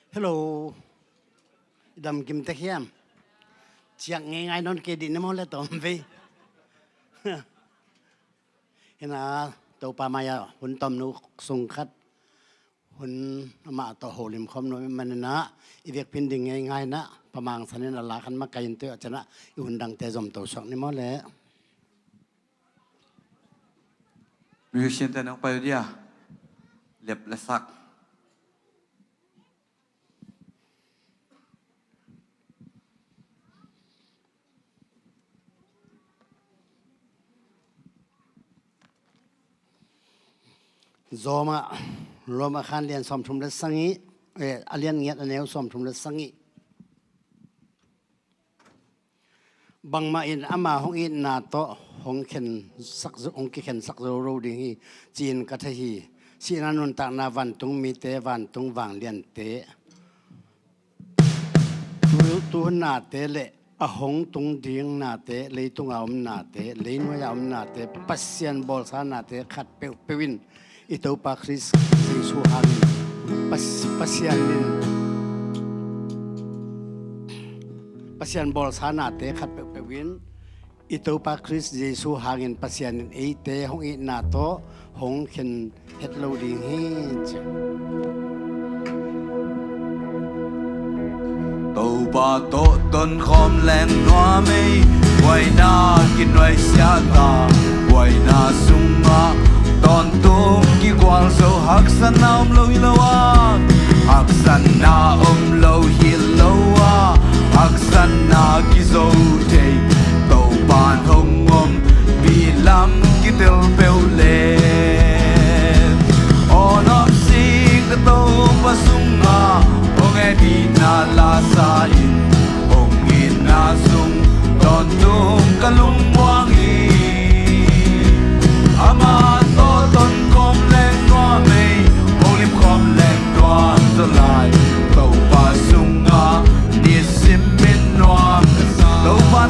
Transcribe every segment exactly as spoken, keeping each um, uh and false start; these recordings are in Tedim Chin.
Hello. Dam kim tek hiam? Ciak ngeingai nawn kei dih ni maw le tawm vei. Hina, Topa mai-ah hun tawm nu sung khat hun amah tawh holim khawm nuam ih maninah i vekpin ding ngeingai nah pamang sanin a la khan makaih in tuih ah cianah i hun dangte zomto suak ni maw le. Musician te nang pai uh dia. Lep le sak. Zawmah Rom a khan lian sawmthum le sagih, eh, a lian ngiat a neu sawmthum le sagih. Bangmah in ama hong itna tawh hong khensak zo, hong kikhensak zo lo ding hi, ci-in ka thei hi. Sihna nuntakna vantung mite, vantung vangliante, tu, tuhun nate le a hong tung ding nate, leitunga om nate, leinuaia om nate, Pasian bawlsa nate khat peuhpeuh in i Topa Khrist Jesuh hangin Pas-, Pasian in, Pasian bawlsa nate khat peuhpeuh in i Topa Khrist Jesuh hangin Pasian in eite hong itna tawh hong khen het lo ding hi, ci. Topa tawh tonkhawm leng nuam ei, buaina kinuaisiahta, buaina sungah tawntung kigualzo, haksatna om lo hi lo a, haksatna om lo hi lo a, haksatna kizo thei, Topa hong om pi lam kitel peuh le. Aw nuam sik na Topa sungah hong hehpihna lasa in, hong itna sung tawntung ka lungmuang hi. Ama tawh tonkhawm leng nuam ei, holim khawm leng nuam zaw lai, Topa sungah nisim in nuam ka sa. Topa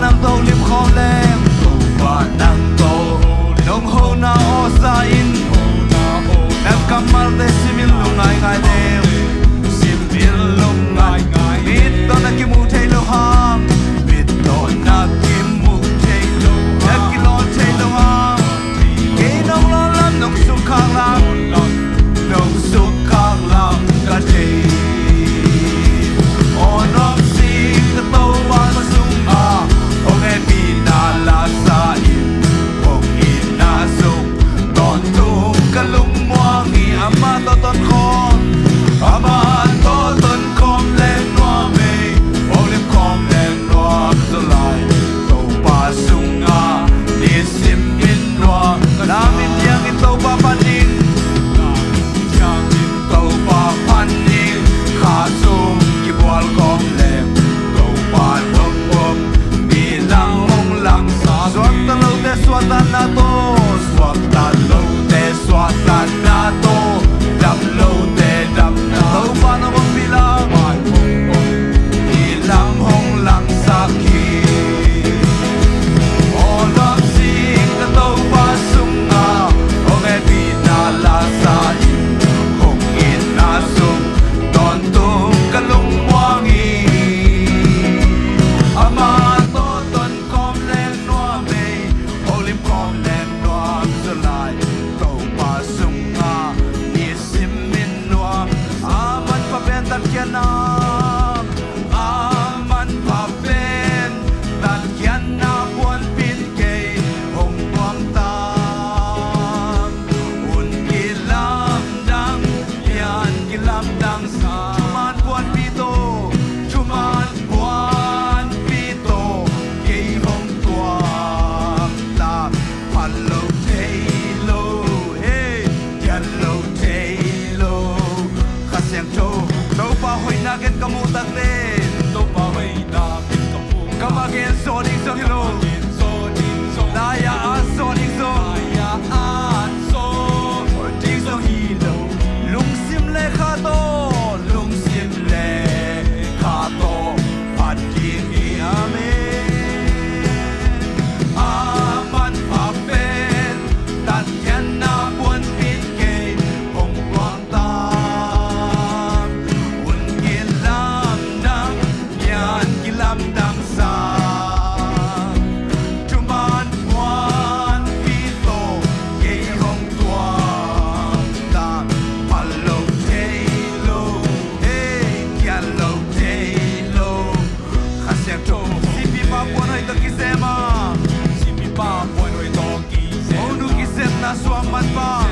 Suang manpha,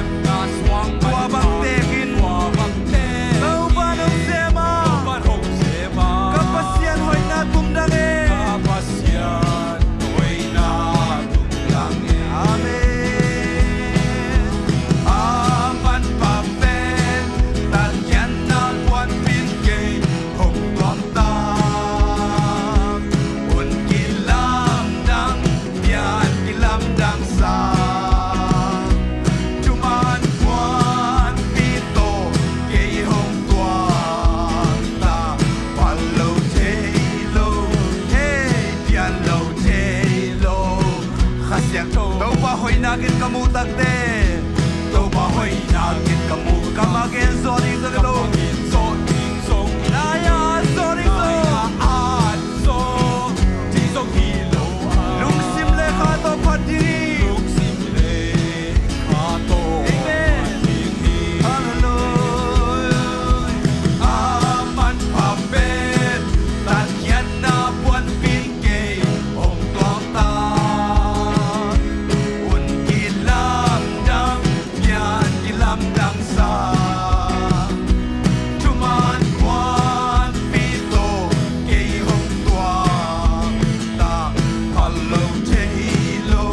tua bang tekin Topa nong sem a, ka Pasian hoihna tumdang e. Amen. A manpha pen tatkhiatna puanpin kei hong tuamta. Un kilamdang, pian kilamdang sa. Thuman puanpi tawh kei hong tuamta. Phal lo thei lo, hei, pian lo thei lo. Kha Siangtho. Topa hoihna gin ka muh takte, Topa hoihna gin ka muh, ka mah gen zaw ding zaw lo. Nai-a at zaw ding zaw. Lungsim le kha tawh phat ding. Amen. Hallelujah. A manpha pen tatkhiatna puanpin kei hong tuamta. Un kilamdang, pian kilamdang sa. Thuman puanpi tawh kei hong tuamta. Phal lo thei lo,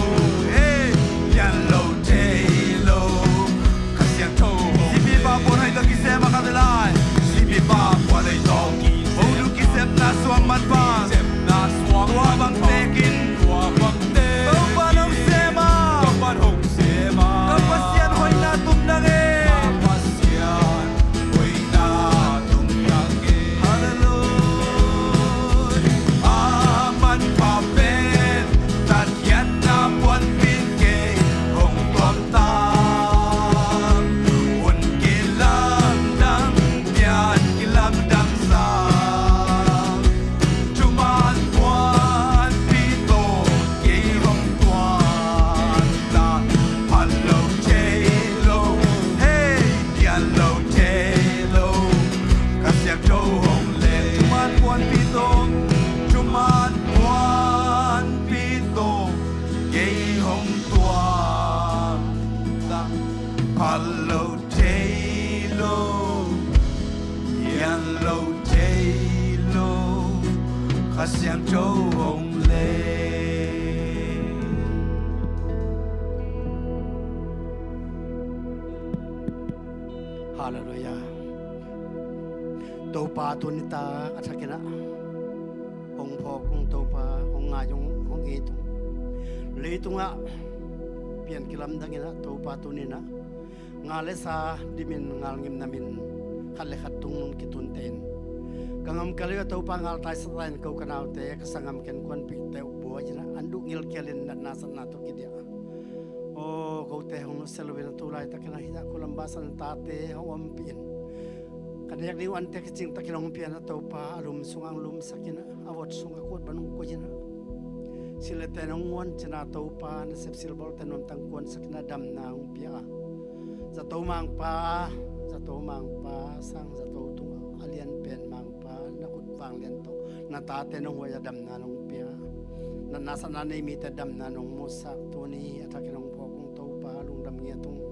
hei, pian lo thei lo. Kha Siangtho. Sipipa puan hoih tawh kisem a khat lai. Sipipa puan hoih tawh kisem. Hong lu kisepna suang manpha. Kisepna suang manpha. Tua bang tekin. Tua bang tekin. Topa nong sem a. Topa nong sem a. Ka Pasian hoihna tumdang e. Ka Pasian hoihna tumdang e. Hallelujah. A manpha pen tatkhiatna puanpin kei hong tuamta. Un kilamdang, pian kilamdang sa. Thuman puanpi tawh kei hong tuamta. Phal lo thei lo, hei, pian lo thei lo. Kha Siangtho hong len. Thuman puanpi tawh, thuman puanpi tawh kei hong tuamta. Phal lo thei lo, pian lo thei lo. Kha Siangtho hong len. Hallelujah. Topa tuni tak a thakin ah hong phawk ung, Topa hong ngai ung, hong it ung. Leitungah pian kilamdangin ah Topa tuni-in ah ngal le sa dimin, ngal ngimna min khat le khat tungnung kitunte in, ka ngam ka liu ah Topa ngal taisat in ko ka naute ka sanggam ken kuanpihte uh buai-in ah an duh ngilkialin natna satna tawh kidiah. Aw, kote hong nusia loin ah tu laitakin ah hih ah Columbus ah na tate hong ompih in, ka nek ding uh ante kicing takin hong pia-in ah Topa, a lum sungah hong lumsakin ah, a vot sungah kut ban hong koih in ah, silh le ten hong nguancin ah Topa, nasep silbawlte nuamtang kuansakin ah damna hong pia a, zato mangpa, zato mangpa sang zato tungah a lianpen mangpa, na khut vanglian tawh na tate nong huai a damna nong pia, natna satna nei mite damna nong musak, tuni a thakin hong phawk ung Topa, lungdam ngiat ung.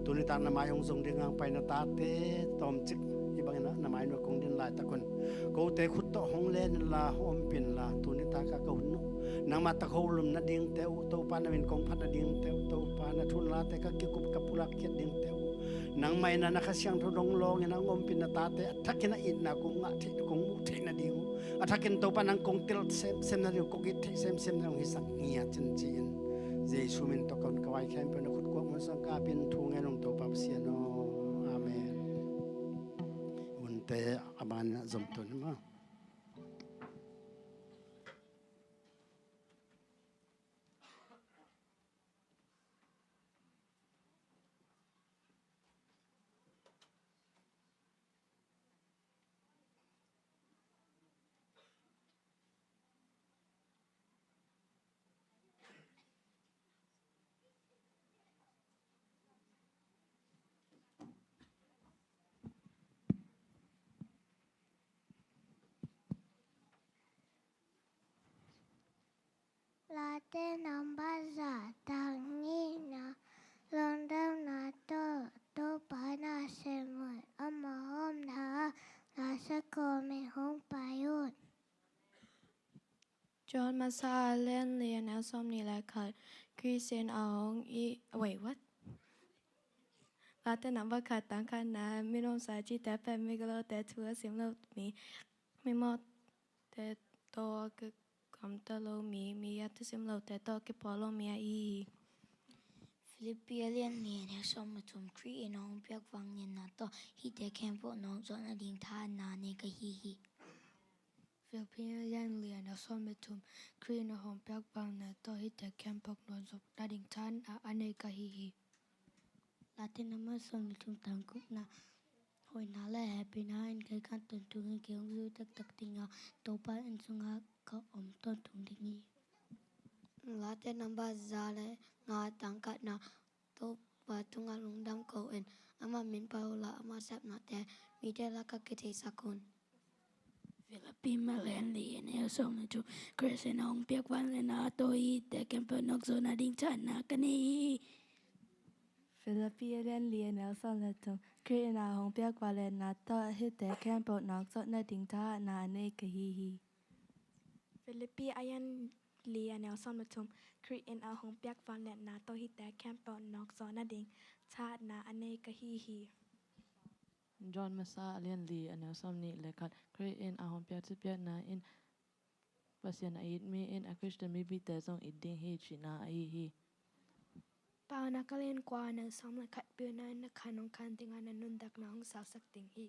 Tuni tak na mai hong zong ding hong pai na tate tawmcik hih bangin ah na mai nuai kong din laitak un, kote khut tawh hong len inla, hong ompih inla, tuni tak ah ka hun uh nangmah tak hong lum nadingte uh Topa, na min kong phat nadingte uh Topa, na thu na late ka kikup ka pulak khiat dingte uh nangmah in ah na Kha Siangtho dong lawngin ah hong ompih in, na tate a thakin ah itna kong ngah theih, kong muh theih nading uh, a thakin Topa nang kong tel semsem nading uh, kong it theih semsem nading uh hisak ngiat in ci-in, Jesu min tawh ka hun ka vai khempeuh na khut kuak mun sung kapin thu ngen ung Topa Pasian aw. Amen. Hunte a ban ah zom tun maw. Late number za, tak nihna, John Masa a lian li a neu sawm nih le khat. Khrih in a hong i, wait, what? Late namba khat tang khatna, minam sa cite pen migilo te thu a sim lo mi, mimawh te tawh a kikamta lo mi, mi a thusim lote tawh a kipawl lo mi ahi hi. Filipi a lian li a neu sawm le thum. Khrih in a hong piak vangliatna tawh hihte khempeuh nawk zawh nading thahatna a nei ka hi hi. Filipi a lian li a neu sawm le thum. Khrih in a hong piak vangliatna tawh hihte khempeuh nawk zawh nading thahatna a nei ka hi hi. Late namba sawm le thum tang gukna. Hoihna le hehpihna in kei ka tawntung hi, kei hong zui taktak ding a, Topa inn sungah ka om tawntung ding hi. Late namba za le nga tang khatna. Topa tungah lungdam ko un, ama min phat un la, ama sepnate mite lakah kitheisak un. Filipi a lian li a neu sawm le thum. Khrih in a hong piak vangliatna tawh hihte khempeuh nawk zawh nading thahatna ka nei hi. Filipi a lian li a neu sawm le thum. Khrih in a hong piak vangliatna tawh hihte khempeuh nawk zawh nading thahatna a nei ka hi hi. Filipi a lian li a neu sawm le thum. Khrih in a hong piak vangliatna tawh hihte khempeuh nawk zawh nading thahatna a nei ka hi hi. John Masa a lian li a neu sawm nih le khat. Khrih in a hong piak thupiakna in Pasian a it mi in a Khristian mipite zong it ding hi cihna ahi hi. Paunak a lian kua a neu sawm le khat. Pilna in na khan hong khan ding a, na nuntakna hong sausak ding hi.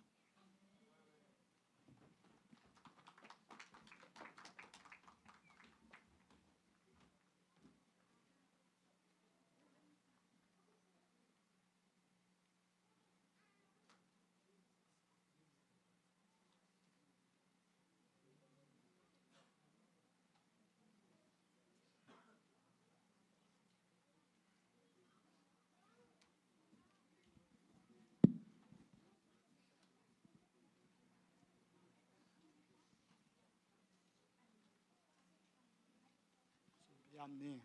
Biakna ni.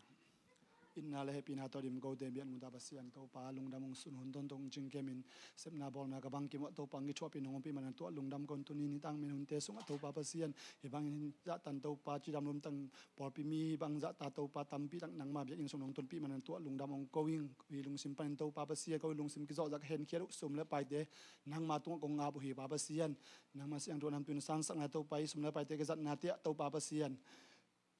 Itna le hehpihna tawh dim kote biak nungta Pasian Topa, lungdam hong sun hun tawntung cingkemin sepna bawlna ka bang kim uah Topa hong kithuahpih nong ompih manin tuah lungdam ko. Tuni nitang min hunte sungah Topa Pasian, hih bangin zahtan Topa cidam lum tang pawlpi mi hih bang zahta Topa tampi tak nangma biakinn sung nong tunpih manin tuah lungdam hong ko ing. Ko lungsim panin Topa Pasian, ko lungsim kizawhzah henkhiat uh sum le paite nangma tungah kong ap uh hi Pa Pasian. Nangma siangtho nampi in sansakna Topa, hih sum le paite kizatnate ah Topa Pasian,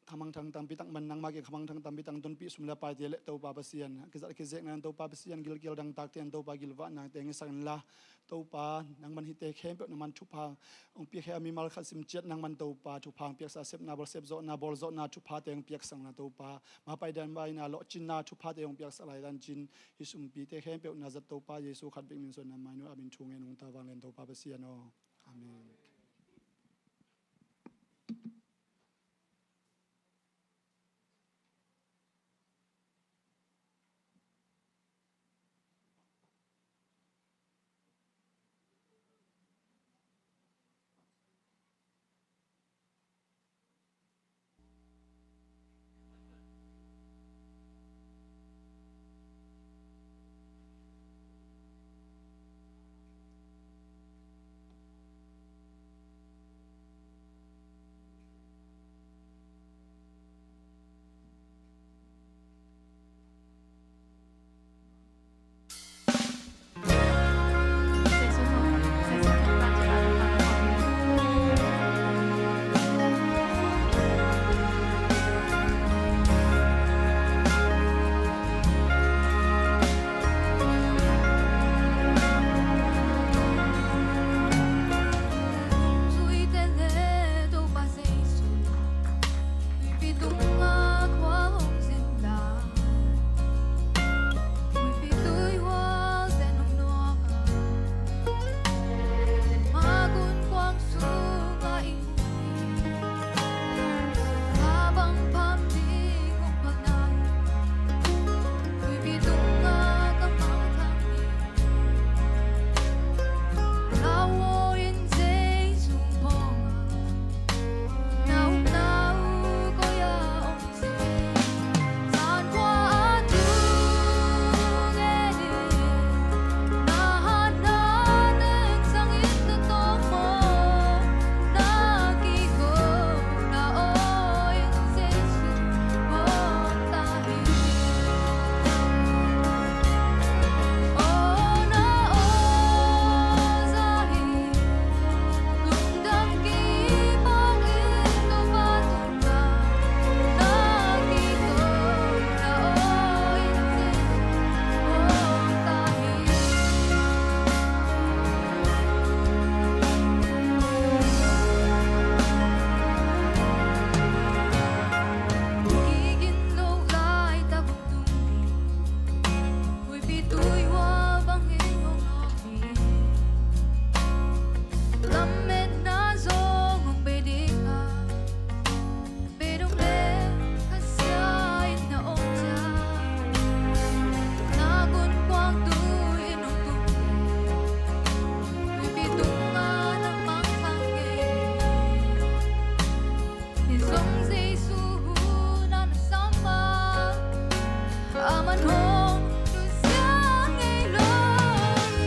khamangthang tampi tak man nangma kiang khamangthang tampi tak tonpih, sum le paite le Topa Pasian, kizat kizekna in Topa Pasian, gilkial dangtakte in Topa gilvahna teng i sak inla, Topa nangman hihte khempeuh nangman thupha hong piak hi a, mimal khat sim ciat nangman Topa thupha hong piaksa, sepna bawl, sepzawhna, bawlzawhna thuphate hong piaksak inla Topa, mapai dan baina, lawhcinna thuphate hong piaksak lai dancin, hih sumpite khempeuh na zat Topa Jesu khat bek min suan na mai nu a min thu ngen hong ta vanglian Topa Pasian aw. Amen. Mipi tuihua bang hi hong om hi. Lametna zong hong bei ding a, bei dong le khasia in na om ciat. Na gunkuang tui in hong tung hi. Mipi tungah na mangthang ngei hi. Hih zong Jesu hun a na sam a, aman hong nusia ngei lo.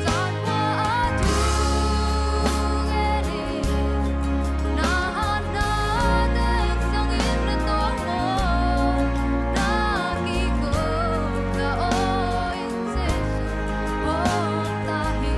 Zan kua a thu ngen in, na hatna teng zangin na tawng maw? Na kiko na aw in Jesu hong ta hi.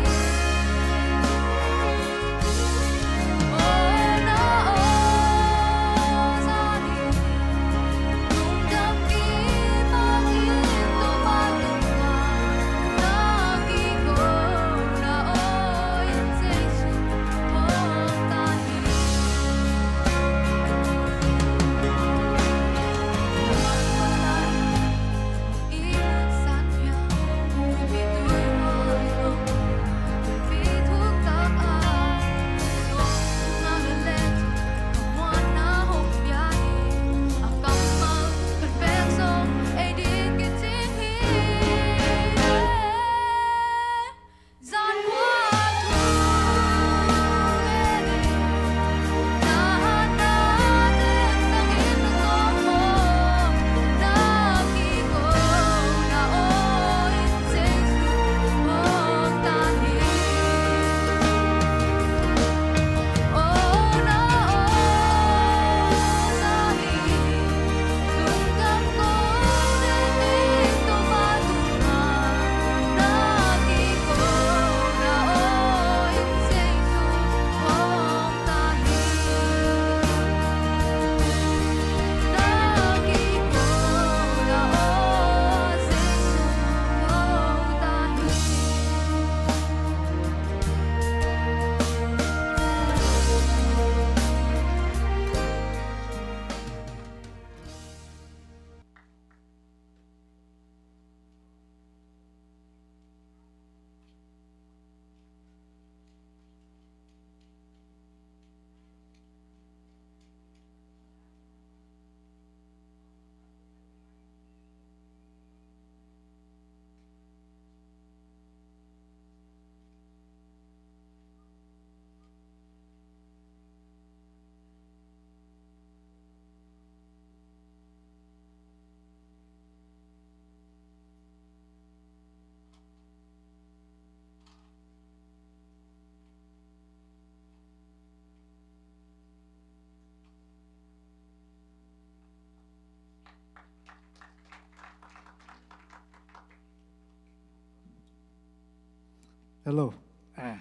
Hello. Eh,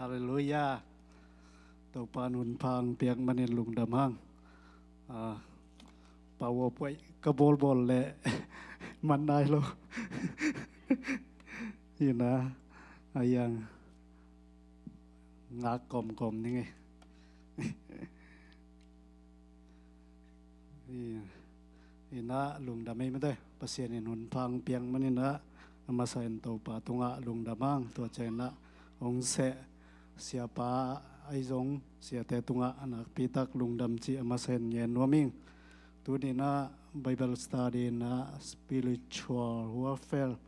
halleluiah. Topa in hun pha hong piak manin lungdam hang. Ah, powerpoint ka bawlbawl leh man nai lo. Hi na, a yang ngak kawmkawm ning e. Hi, hi na lungdam ei mate. Pasian in hun pha hong piak manin ah, a masa in Topa tungah lungdam hang. Tua ciangin ah hong seh siapa ahi zong siate tungah a nakpi tak lungdam cih a masa in ngen nuam ing. Tuni in ah Bible study in ah spiritual warfare,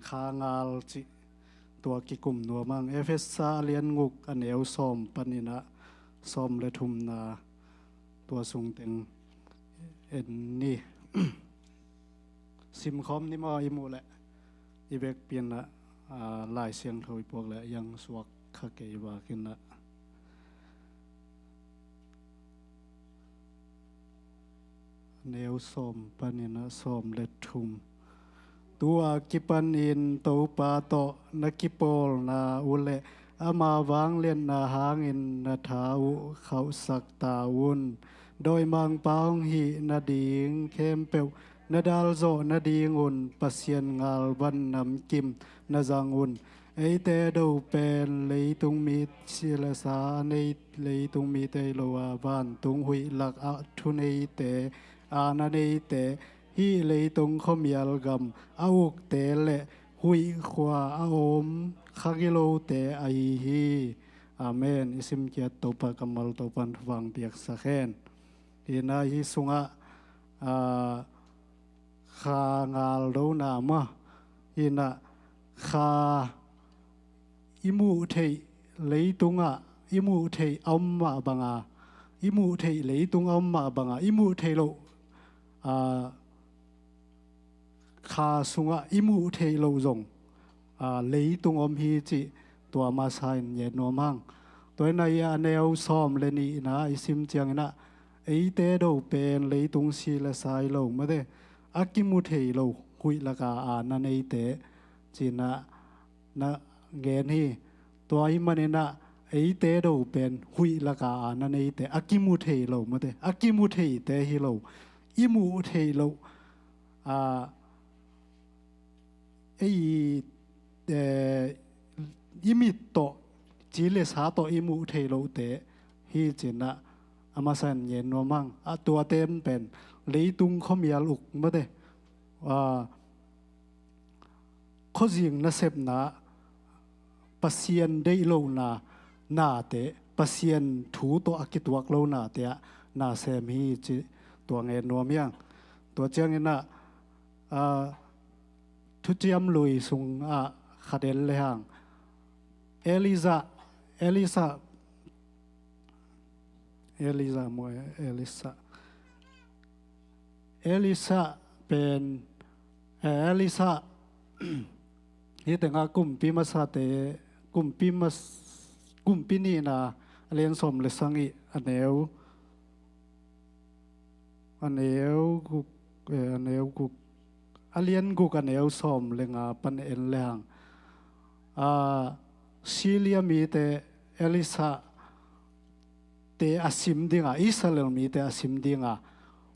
khangal cih tua kikum nuam hang. Efesa a lian guk a neu sawm panin ah sawm le thumna, tua sung teng en ni. Simkhawm ni maw, i muh leh i vekpi in ah, ah, Lai Siangtho i puak leh a yang suak kha kei vak in ah. Neu sawm panin ah sawm le thum. Tua kipanin Topa tawh na kipawlna uh leh ama vangliatna hangin na tha uh khauhsak ta un. Dawimangpa hong hih nading khempeuh na dalzawh nadingun Pasian ngalvan namkim na zang un. Eite do pen leitung mi cilesa a nei, leitung mite hi lo a, vantung huih lakah thuneite, aana neite, hih leitung khuamial gam a ukte le huih khua a om kha gilote ahi hi. Amen. I simkiat Topa kammal Topan thupha piaksak hen. Hih na hih sungah, ah, kha ngal dona mah. Hih na kha i muh theih leitungah, i muh theih a om mah banga, i muh theih leitung a om mah banga, i muh theih loh, ah, kha sungah i muh theih loh zong, ah, leitung om hi cih tua masa in ngen nuam hang. Tua hi na i a neu sawm le nihna i sim cianginah eite do pen leitung si le sa hi lo mate, a kimu thei lo huih laka a na neite cinah na ngen hi. Tua hi maninah eite do pen huih laka a na neite a kimu thei lo mate, a kimu theite hi lo, i muh theih loh, a, ei, eh, i mit tawh, ci le sa tawh i muh theih lohte hi cinah a masa in ngen nuam hang. A tuate pen leitung khuamial uk mate, a, khuazing nasepna, Pasian deih lohna nate, Pasian thu tawh a kituak lo nate ah na sem hi cih tua ngen nuam hi hang. Tua cianginah, a, Thuciam Lui sungah khat en le hang. Elisa, Elisa, Elisa maw, Elisa. Elisa pen, eh, Elisa, hih tengah Kumpi Masate, Kumpi Mas-, Kumpi Nihna, a lian sawm le sagih, a neu, a neu guk, eh, a neu guk, a lian guk a neu sawm le nga pan en le hang. Ah, Syria mite Elisa te a sim dinga, Israel mite a sim dinga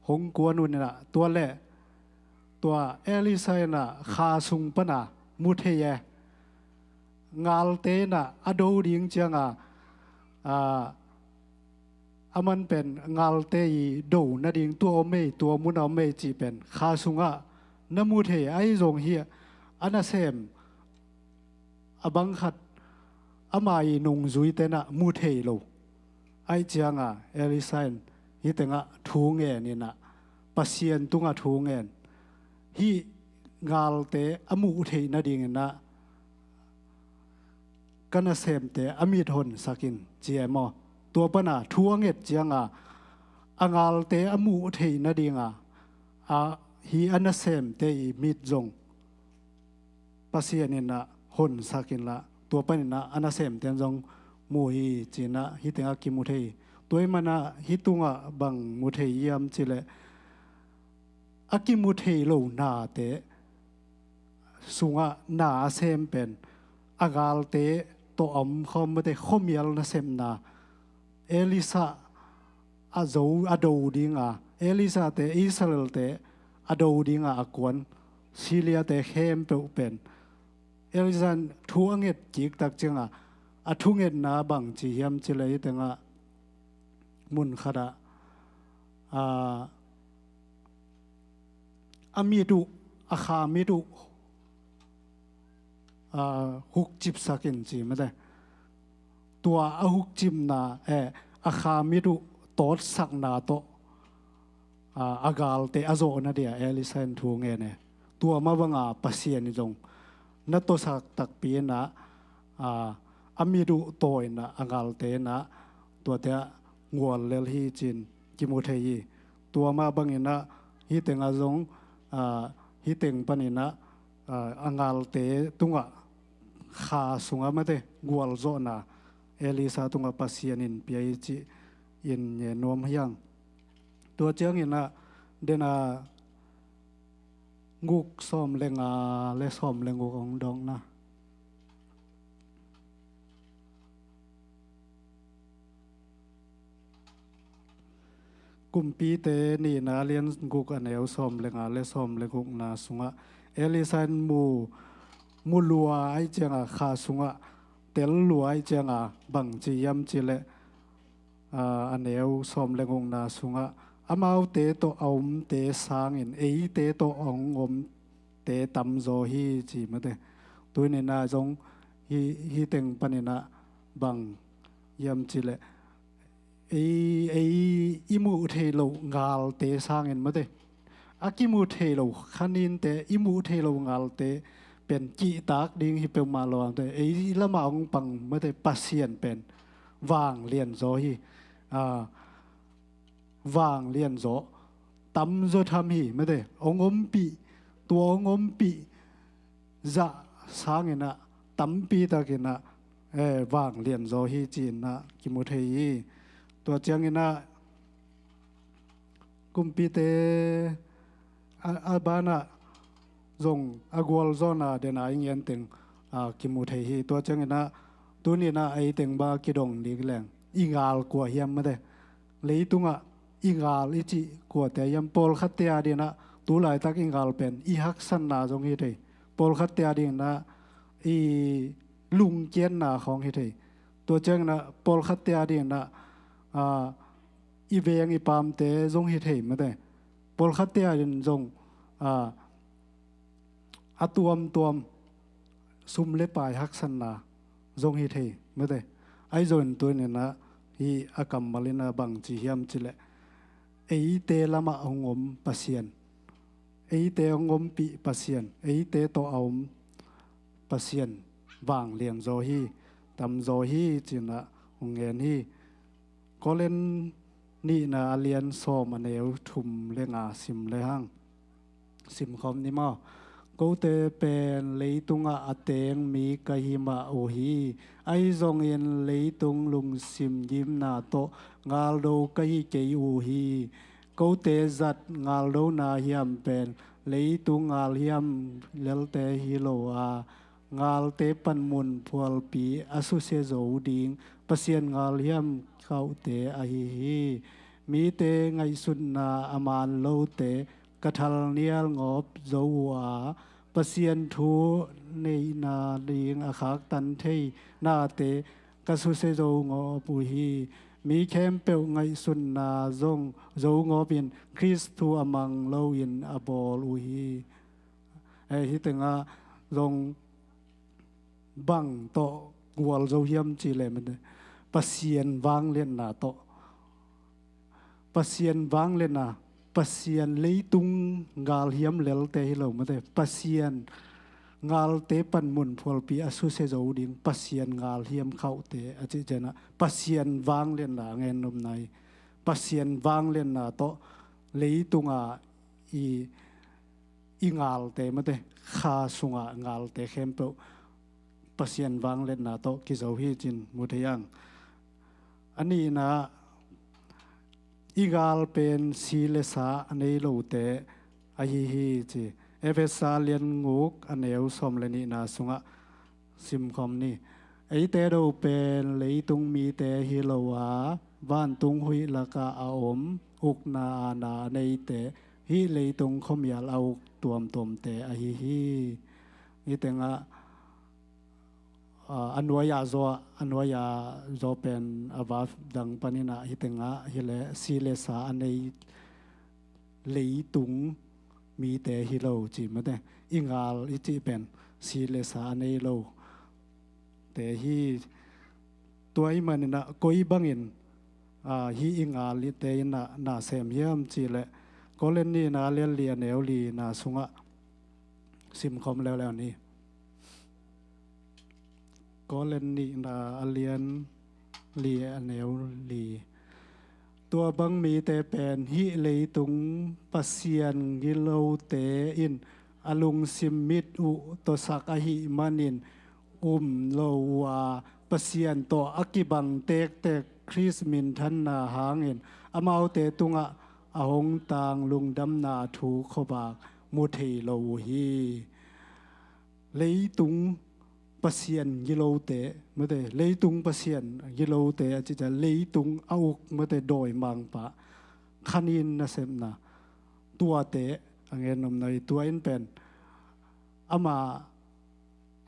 hong kuan un inah, tua le tua Elisa inah kha sung pana mu thei e. Ngalte inah a do ding cianga, a, a man pen ngalte i do nading tua om ei, tua muna om ei cih pen kha sungah na mu thei ahi zong hi a nasem a bang khat ama i nungzui tenah mu thei lo. Aih cianga Elisa in hih tengah thu ngen inah, Pasian tungah thu ngen, hih ngalte a muh theih nadinginah ka nasemte a mit honsak in ci e maw. Tua pana thu a nget cianga a ngalte a muh theih nadinga, a, hih a nasemte i mit zong Pasian inah honsak inla, tua paninah a nasemten zong mu hi cinah hih tengah kimu thei hi. Tua hi manah hih tungah bang mu thei hiam cileh, a kimu thei lo nate sungah na a sem pen a galte tawh a om khawm mate, khuamial nasepna, Elisa a zo, a do dinga, Elisa te, Israel te a do dinga a kuan Syria te khempeuh pen Elisa in thu a nget kiktak cianga, a thungetna bang ci hiam cileh hih tengah mun khatah, a, a mit uh, a kha mit uh, a, hukcipsak in ci mate. Tua a hukcipna, eh, a kha mit uh tawtsakna tawh, a, a galte a zawhna dia Elisa in thu ngen e. Tua mah banga Pasian in zong na tawsak takpi inah, a, a mit uh taw inah a galte inah tuate ah gual lel hi cin kimu thei hi. Tua mah banginah hih tengah zong, a, hih teng paninah, a, a galte tungah kha sungah mate gualzawhna Elisa tungah Pasian in pia hi cih in ngen nuam hi hang. Tua cianginah dena guk sawm le nga le sawm le guk hong dawngna. Kumpite nihna lian guk a neu sawm le nga le sawm le gukna sungah Elisa in mu, mu lua aih cianga kha sungah tel lua aih cianga bang ci hiam cileh, a, a neu sawm le gukna sungah amaute tawh a omte sangin eite tawh a hong omte tamzaw hi ci mate. Tuni-in ah zong hih, hih teng panin ah bang hiam cih leh ei, ei i muh theih loh ngalte sangin mate, a kimu thei lo khaninte, i muh theih loh ngalte pen kihtak ding hi peuhmah lo a mate, ei lamah hong pang mate Pasian pen vanglian zaw hi. Aa, vanglian zaw, tamzaw tham hi mate, hong ompih, tua hong ompih zah sangin ah tampi takin ah, eh, vanglian zaw hi ci-in ah kimu thei hi. Tua ciangin ah kumpite a, a banah zong a gualzawhna dena i ngen teng, a, kimu thei hi. Tua ciangin ah tuni-in ah ei teng bang kidong ding leng i ngal kua hiam mate, leitungah i ngal i cih kuate hiam? Pawlkhatte adingin ah tu laitak i ngal pen i haksatna zong hi thei, pawlkhatte adingin ah i lungkiatna khawng hi thei. Tua ciangin ah pawlkhatte adingin ah, a, i veng i paamte zong hi thei mate, pawlkhatte adingin zong, a, a tuamtuam sum le pai haksatna zong hi thei mate. Ahi zongin tuni-in ah hih a kammal in ah bang ci hiam cih leh eite lamah hong om Pasian, eite hong ompih Pasian, eite tawh a om Pasian vanglian zaw hi, tamzaw hi ci-in ah hong ngen hi. Korin nihna a lian sawm a neu thum le nga sim le hang. Simkhawm ni maw? Kote pen leitungah a teng mi ka hi mah uh hi. Ahi zongin leitung lungsim ngimna tawh ngaldo ka hi kei uh hi. Kote zat ngaldona hiam pen leitung ngalhiam lelte hi lo a, ngalte panmun phualpi a susia zo ding Pasian ngalhiam khauhte ahi hi. Mite ngaihsutna a maan lote ka thalnial ngawp zo uh a, Pasian thu neihna ding a khaktan thei nate ka susia zo ngawp uh hi. Mi khempeuh ngaihsutna zong zo ngawpin Khrist thu a mang loin a bawl uh hi. Eh, hih tengah zong bang tawh gualzo hiam cih leh mate, Pasian vangliatna tawh. Pasian vangliatna, Pasian leitung ngalhiam lelte hi lo mate, Pasian ngalte panmun phualpi a susia zo ding Pasian ngalhiam khauhte a cih ciangin ah Pasian vangliatna a ngen nopna hi. Pasian vangliatna tawh leitunga i i ngalte mate, kha sunga ngalte khempeuh Pasian vangliatna tawh kizo hi ci-in mu thei ang. A nihna, i ngal pen si le sa a nei lote ahi hi ci. Efesa lian nguk a neu sawm le nihna sungah simkhawm ni. Eite do pen leitung mite hi lo a, vantung huih lakah a om, ukna aana a neite, hih leitung khuamial a uk tuamtuamte ahi hi. Hih tengah, a, a nuai-a zaw, a nuai-a zaw pen a va dang panin ah hih tengah hi leh si le sa a nei leitung mite hi lo ci mate. I ngal i cih pen si le sa a nei lo te hi. Tua ahih manin ah koi bangin, a, hih i ngalte in ah na sem hiam cih leh Korin nihna lian li a neu lina sungah simkhawm leuleu ni. Korin nihna a lian li a neu li. Tua bang mite pen hih leitung pasian gilote in a lungsim mit uh tawsak ahih manin um lo uh a, Pasian tawh a kibang tektek Khrist minthanna hangin amaute tungah a hong tang lungdamna thu khuavak mu thei lo uh hi. Leitung pasian gilote mate, leitung pasian gilote a cih ciang leitung a uk mate, dawimangpa, khanin nasepna, tuate a ngen nopna hi. Tua in pen ama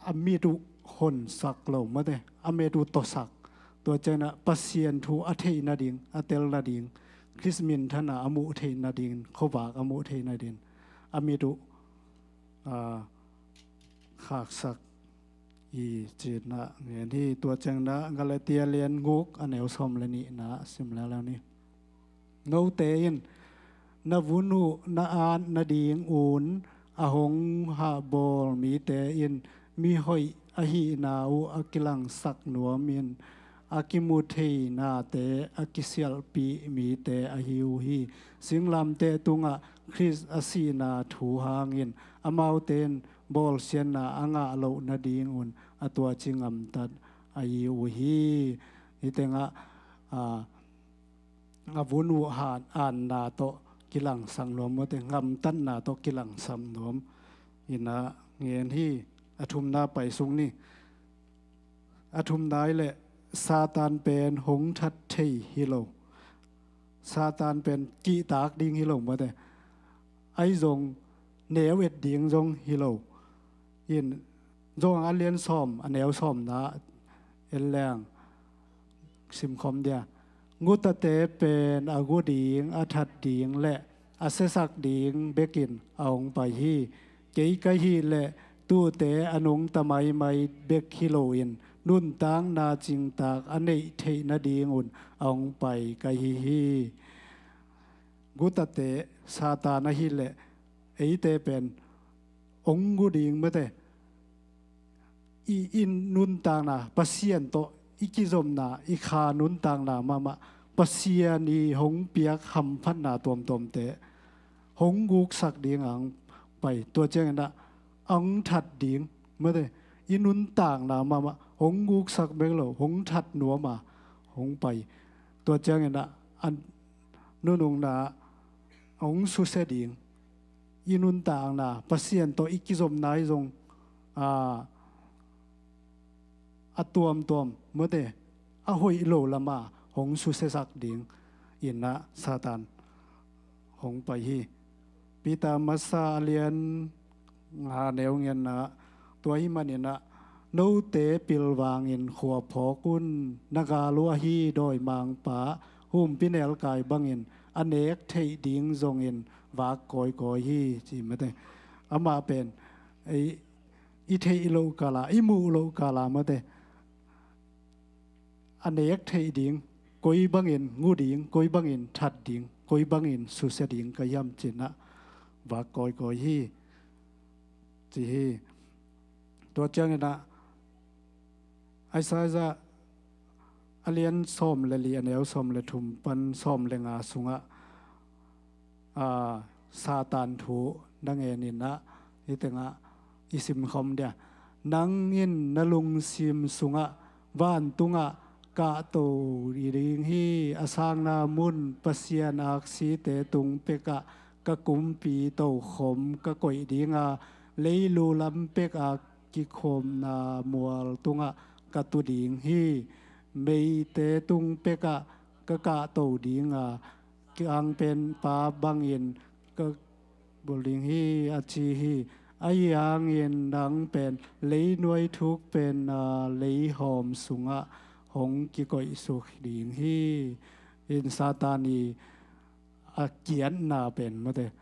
a mit uh honsak lo mate, a mit uh tawsak. Tua ciangin ah Pasian thu a theih nading, a tel nading, Khrist minthanna a muh theih nading, khuavak a muh theih nading a mit uh, a, khaksak hi, ci-in ah ngen hi. Tua ciangin ah Galatia lian guk a neu sawm le nihna sim leuleu ni. Note in na vun uh na at nadingun a hong hahbawl mite in mihoih ahihna uh a kilangsak nuamin a kimu theinate a kisialhpih mite ahi uh hi. Singlamteh tungah Khrist a sihna thu hangin amaute in bawlsiatna a ngah loh nadingun a tuaci ngamtat ahi uh hi. Hih tengah, a, a vun uh han, anna tawh kilangsak nuam mawte, ngamtatna tawh kilangsak nuam in ah ngen hi. A thumna pai suk ni. A thumna hi leh Satan pen hong that thei hi lo. Satan pen kihtak ding hi lo mawte. Ahi zong neu et ding zong hi lo. In Johan a lian sawm a neu sawmna en leng simkhawm dia. Gutate pen a gu ding, a that ding le a siasak ding bekin a hong pai hi. Kei ka hih leh tuute a nungta maimai bek hi loin nuntakna cingtak a neih theih nadingun a hong pai ka hi hi. Gutate Satan ahih leh eite pen hong gu ding mawte. I, i nuntakna, Pasian tawh i kizopna, i kha nuntakna mahmah, Pasian i hong piak hamphatna tuamtuamte hong guksak ding a hong pai. Tua ciangin ah a hong that ding mawte, i nuntakna mahmah hong guksak bek lo, hong that nuam a hong pai. Tua ciangin ah a nunungna hong susia ding, i nuntakna, Pasian tawh i kizopna hi zong, a, a tuamtuam mawte, a hoih lo lama hong susiasak ding in ah Satan hong pai hi. Peter masa a lian nga neu ngenna, tua ahih manin ah note pilvangin khua phawk un, na gal uh ahi dawimangpa humpinelkai bangin a nek theih ding zongin vak kawikawi hi, ci mawte. Amah pen ei, i theih loh kala, i muh loh kala mawte, a nek theih ding, koi bangin ngu ding, koi bangin that ding, koi bangin susia ding ka hiam ci-in ah vak kawikawi hi, ci hi. Tua ciangin ah Isaiah a lian sawm le li a neu sawm le thum pan sawm le nga sungah, a, Satan thu na ngenin ah, hih tengah i simkhawm dia. Nang in na lungsim sungah vantungah kahto ding hi, a sangna mun Pasian aksite tung pekah ka kumpi tokhom ka koih ding a, leilu lam pekah kikhopna mual tungah ka tu ding hi. Meite tung pekah ka kahto ding a, kiangpenpa bangin ka bul ding hi, a ci hi. Ahi hangin nang pen leinuai thuk pen, a, leihawm sungah hong kikoihsuk ding hi. In Satan i a kiatna pen mawte,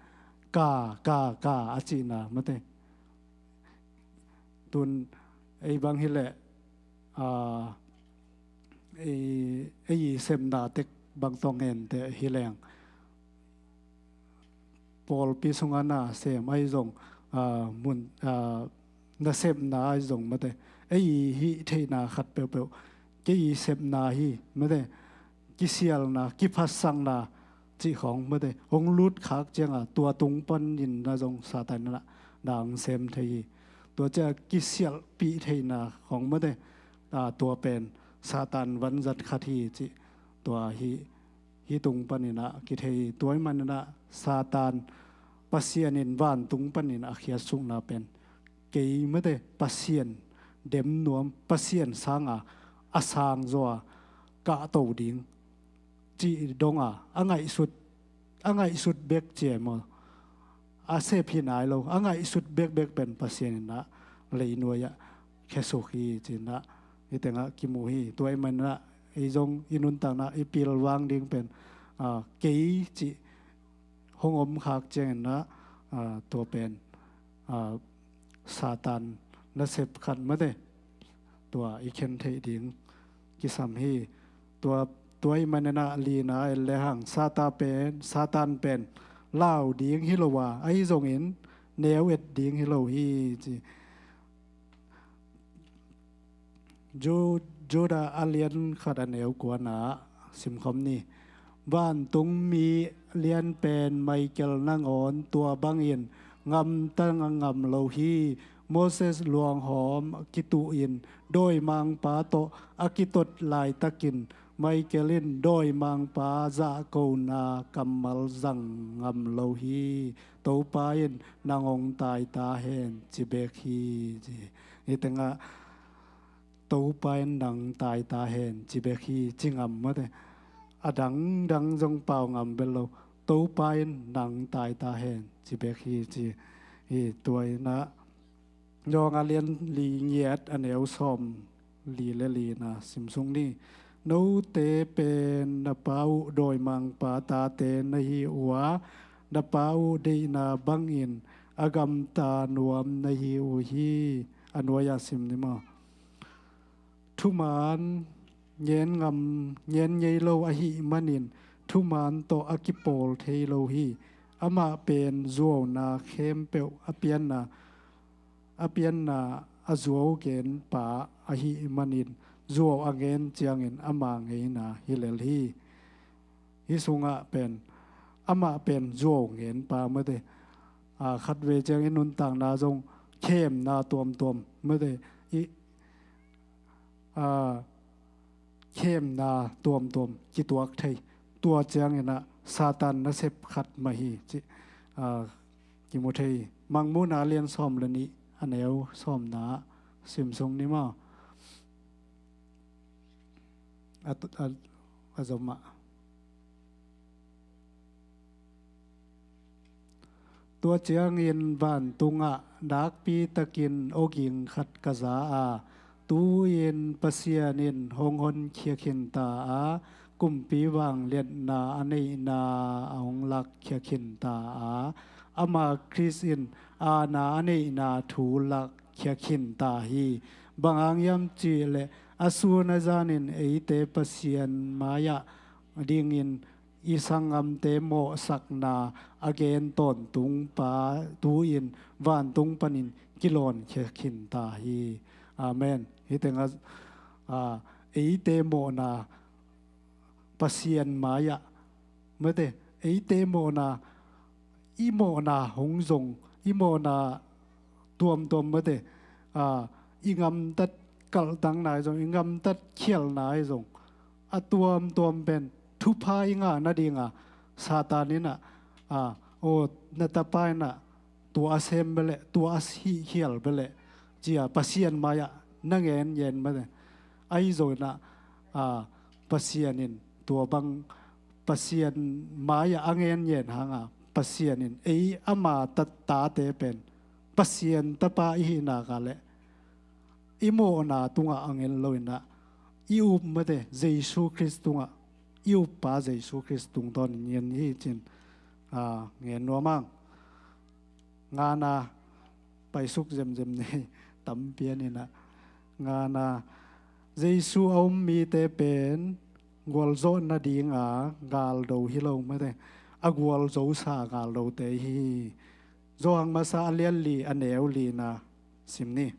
ka, ka, ka a cihna mawte. Tun ei bang hi leh, a, ei, ei sepna tek bang tawh ngente hi leng, pawlpi sungah na sem ahi zong, a, mun, a, na sepna ahi zong mawte, ei hih theihna khat peuhpeuh kei sepna hi mawte, kisialna, kiphatsakna cih khawng mawte, hong lut khak cianga tua tung panin na zong Satan in ah na hong sem thei hi. Tua ciah kisialhpih theihna khawng mawte, a, tua pen Satan vanzat khat hi cih tua hi, hih tung panin ah kithei hi. Tua ahih manin ah Satan Pasian in vantung panin a khiatsukna pen kei mawte, Pasian dem nuam, Pasian sanga a sang zaw a kahto ding cih dong a, a ngaihsut, a ngaihsut bek ci e maw, a sep hi nai lo, a ngaihsut bekbek pen Pasian in ah leinuai ah khiasuk hi ci-in ah hih tengah kimu hi. Tua ahih manin ah ei zong i nuntakna i pilvang ding pen, a, kei cih hong om khak ciangin ah, a, tua pen, a, Satan nasep khat mawte, tua i khen theih ding kisam hi. Tua, tua ih maninah lina en lehang Satan pen, Satan pen lau ding hi lo a, ahi zongin neu et ding hi lo hi ci. Ju-, Judah a lian khat a neu kuana simkhawm ni. Vantung mi lian pen Michael nangawn tua bangin ngamta ngam lo hi. Moses luanghawm kituh in dawimangpa tawh a kitot laitakin Michael in dawimangpa zahkona kammal zang ngam lo hi. Topa in nang hong taita hen ci bek hi ci. Hi tengah Topa in nang taita hen ci bek hi ci ngam mate. A dangdang zong pau ngam bel lo. Topa in nang taita hen ci bek hi ci. Hi tua inah John a lian li ngiat a neu sawm li le lina simsuk ni. Note pen na pa uh dawimangpa tate na hi uh a, na pa uh deihna bangin a gamta nuam na hi uh hi. A nuai-ah sim ni maw? Thuman ngen ngam, ngen ngei lo ahih manin thuman tawh a kipawl thei lo hi. Amah pen zuauna khempeuh a pianna, a pianna a zuau genpa ahih manin zuau a ngen ciangin ama ngeina hi lel hi. Hi sungah pen amah pen zuau ngenpa mate. A, khatvei ciangin nuntakna zong khemna tuamtuam mate. I, a, khemna tuamtuam kituak thei. Tua cianginah Satan nasep khat mah hi ci, a, kimu thei. Mangmuhna lian sawm le nih a neu sawmna simsuk ni maw? A, a, a zomah. Tua ciangin vantungah nakpitakin awging khat ka za a, tu-in Pasian in hong honkhia khinta a, kumpi vangliatna a neihna a hong lakkhia khinta a, ama Khrist in aana a neihna thu lakkhia khinta hi. Bang hang hiam cihleh a sun a zanin eite Pasian mai-ah dingin i sanggamte mawhsakna a gen tawntungpa tu-in vantung panin kilawnkhia khinta hi. Amen. Hi tengah, a, eite mawhna Pasian mai-ah mate, eite mawhna, i mawhna hong zong, i mawhna tuamtuam mate, a, i ngamtat kaltangna i zong, i ngamtat khialhna i zong, a tuamtuam pen thupha i ngah nadinga Satan inah, a, o, na tapa inah tua a sem beleh, tua a hihkhial beleh cia Pasian mai-ah na ngen ngen mate. Ahi zonginah, a, Pasian in tua bang Pasian mai-ah a ngen ngen hanga Pasian in ei ama tatate pen Pasian tapa i hih nak leh i mawhna tungah a ngen loinah i up mate Jesu Khrist tungah, i uppa Jesu Khrist tungtawnin ngen hi cin, a, ngen nuam ang. Ngana paisuk zemzem ni, tampi a ninah. Ngana Jesu a um mite pen gualzawh nadinga galdo hi lo mate, a gualzosa galdote hi. Johan masa a lian li a neu lina sim ni.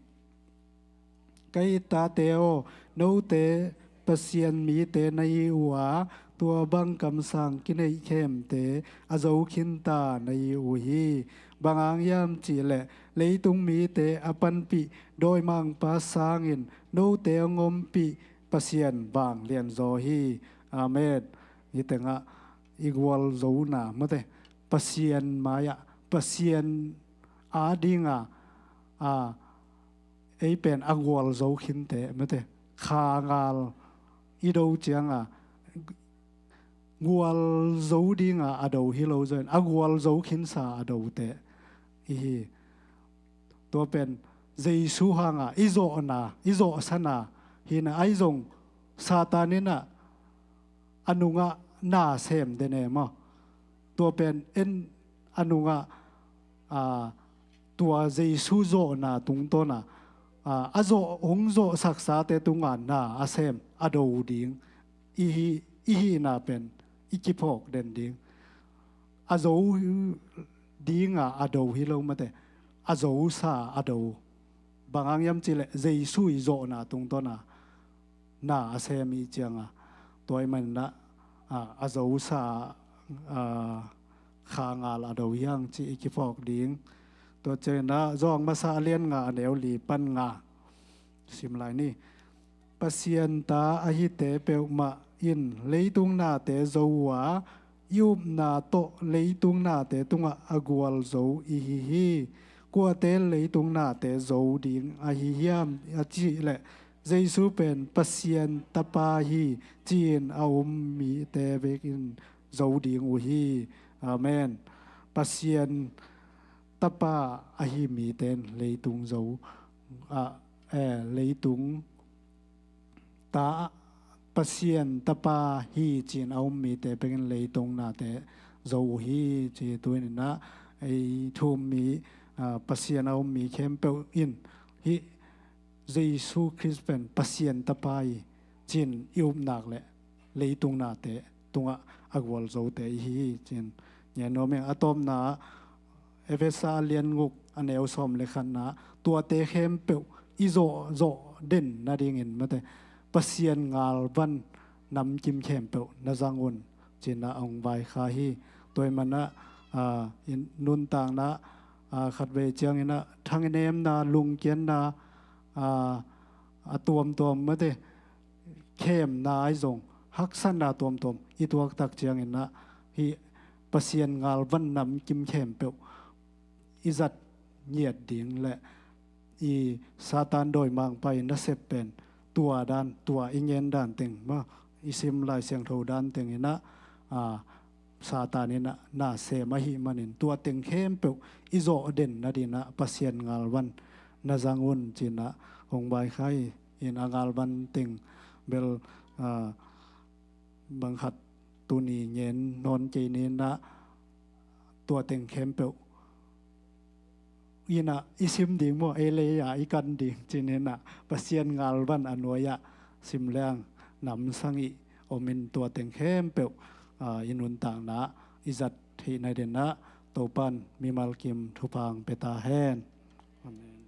Ka it tate aw, note Pasian mite na hi uh a, tua bang kamsang kineih khemte a zo khinta na hi uh hi. Bang hang hiam cihleh leitung mite a panpih dawimangpa sangin note hong ompih Pasian vanglianzaw hi. Amen. Hi tengah i gualzona mate Pasian mai-ah, Pasian adinga, a, ei pen a gualzo khinte mate, kha ngal i do cianga gualzo dinga a do hi lo zongin a gualzo khinsa a dote i hi. Tua pen Jesu hanga i zawhna, i zawhsana hina, ahi zong Satan inah a nungah na sem dene maw? Tua pen en a nungah, a, tua Jesu zawhna tungtawna a, a zawh, hong zawhsaksate tungah na a sem, a do ding, i hi, i hihna pen i kiphawk den ding. A zo dinga a do hi lo mate, a zosa a do. Bang hang hiam cihleh Jesu i zawhna tungtawna na a sem i cianga, tua i manna, a, a zosa, a, kha ngal a do hiang ci i kiphawk ding. Tua cianginah Zawhang masa a lian nga a neu li pan nga sim lai ni. Pasian ta ahite peuhmah in leitung nate zo uh a, i upna tawh leitung nate tungah a gualzo i hi hi. Kuate leitung nate zo ding ahi hiam a cihleh, Jesu pen Pasian Tapa hi ci-in a um mite bekin zo ding uh hi. Amen. Pasian Tapa ahi mite in leitung zo, a, eh, leitung ta, Pasian Tapa hi ci-in a um mite bekin leitung nate zo uh hi ci. Tu-in inah ei thu-um mi, a, Pasian a um mi khempeuh in hih Jesu Khrist pen Pasian Tapa hi ci-in i upna leh leitung nate tungah a gualzote i hi hi ci-in ngen nuam ing. A tawpna Efesa a lian guk a neu sawm le khatna, tuate khempeuh i zawh, zawh den nadingin mate, Pasian ngalvan namkim khempeuh na zang un ci-inah a hong vaikhak hi. Tua i manah, a, i nuntakna, a, khatvei cianginah thangnemna, lungkiatna, a, a tuamtuam mate, khemna ahi zong, haksatna tuamtuam i tuaktak cianginah hih Pasian ngalvan namkim khempeuh i zat ngiat ding le i Satan dawimangpa i nasep pen tua dan, tua i ngen dan teng mah, i sim Lai Siangtho dan tenginah, a, Satan inah na sem ahih manin tua teng khempeuh i zawh den nadinah Pasian ngalvan na zang un ci-inah hong vaikhak hi. In a ngalvan teng bel, a, bang khat tuni ngen nawn kei ninah tua teng khempeuh inah i sim ding maw, ei lei-a i kan ding ci-in inah Pasian ngalvan a nuai-ah sim leng namsang i om in tua teng khempeuh, a, i nuntakna i zat theih nadinah Topan mimal kim thupha hong pia ta hen. Amen.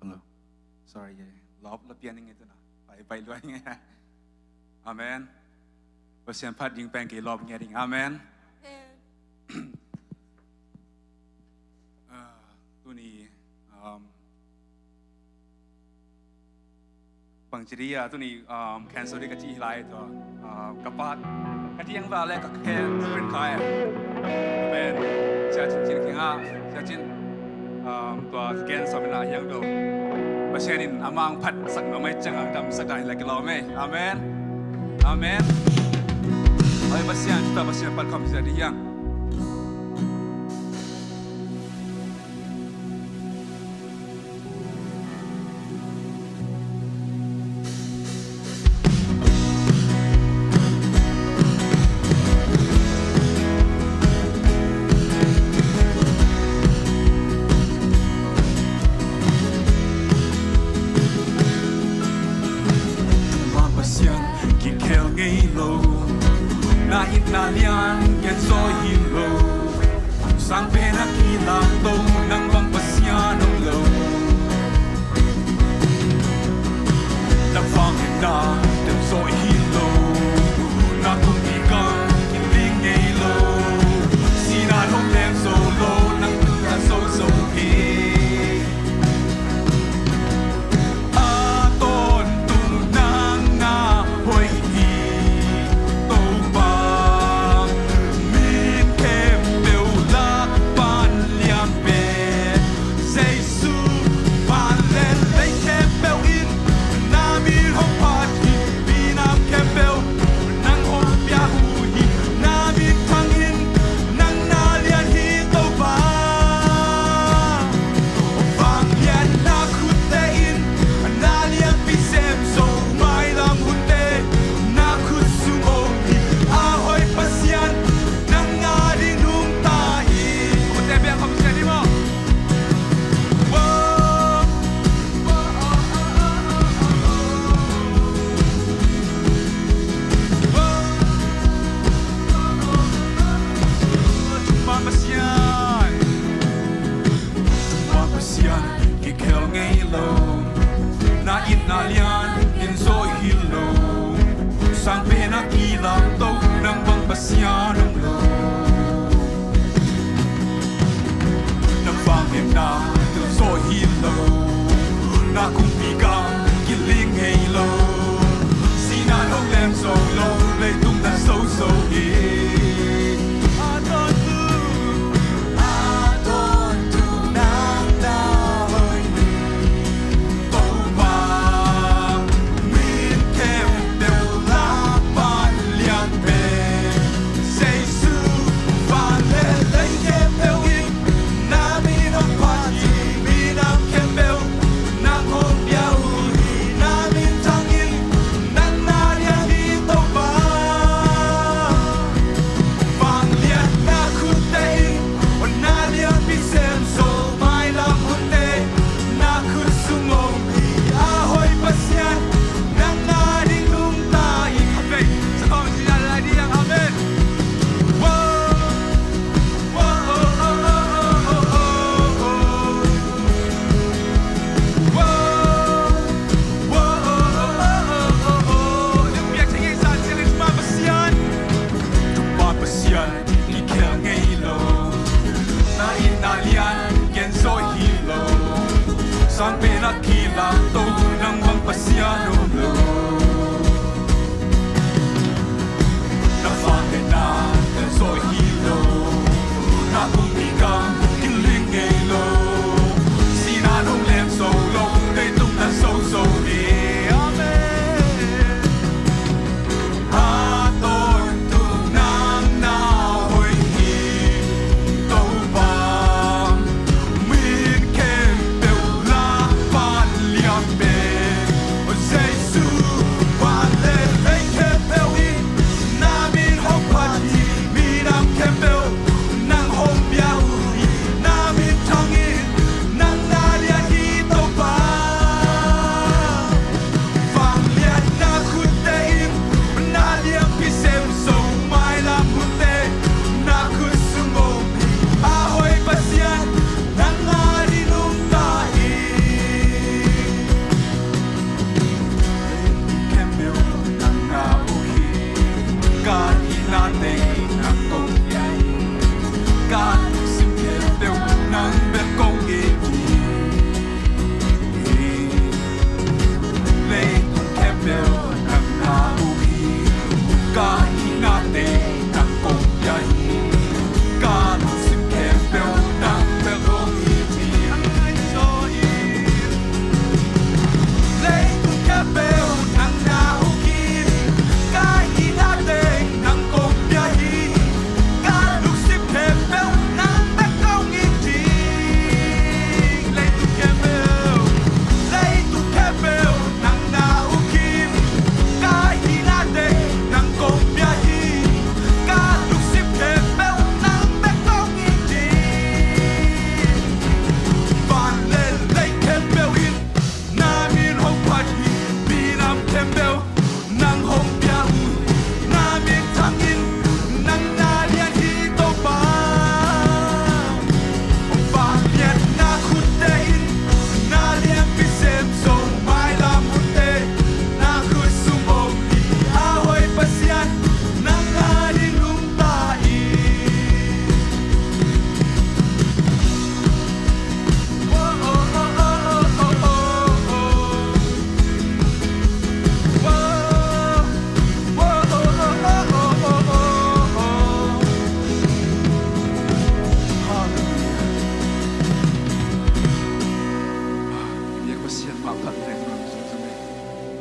Hello. Sorry, yeah. Lawp la pian ing e tuna. Pai, pai luai ing e. Amen. Pasian phat ding pen kei lawp ngiat ing. Amen. Amen. Ah, tuni, um, bangci dih a tuni, um, cancel dih ka cih lai tua, um, ka pat ka tiang va le ka khen pen kai a. Pen Sia Cin Cin kiangah, Sia Cin, um, tua ka cancel pen a hiang do. Pasian in a mang phat sak nuam mai ciang a damsak a hi la kilawm e. Amen. Amen. Amen. Pasian, kita Pasian phat kham sia dih hiang. Tua Pasian kikhel ngei lo, na itna lian kianzaw hi lo. Sang pen a kilak to, nang bang Pasian om lo. Na vang in na dem zaw hi lo. Na tung i kang in ling ngei lo. Sina hong lem zo lo, nang tu na zo zo hi. A tawntung nang na hoih hi.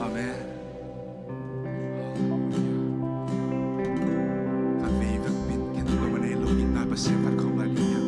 Amen. Kan vei vekpin ken lo man ei lo in na Pasian khat khawm lai ding hiam?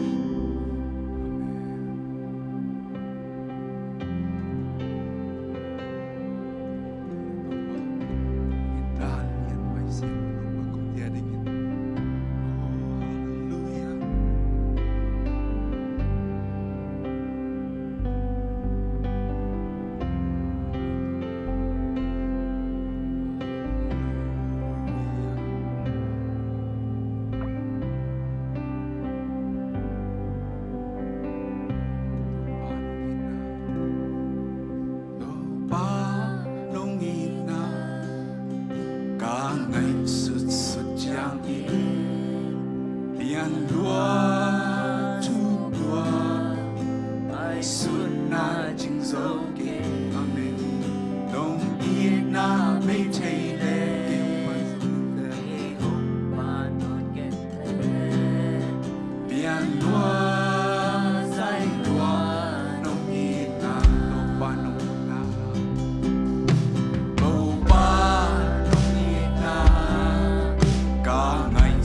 Topa nong itna ka ngaihsut sut ciangin pian lua, thu lua, ngaihsutna cing zo kei. Amen. Nong itna bei thei le kei hong pan pian lua, zai lua, nong itna, Topa nong itna, Topa nong itna ka ngai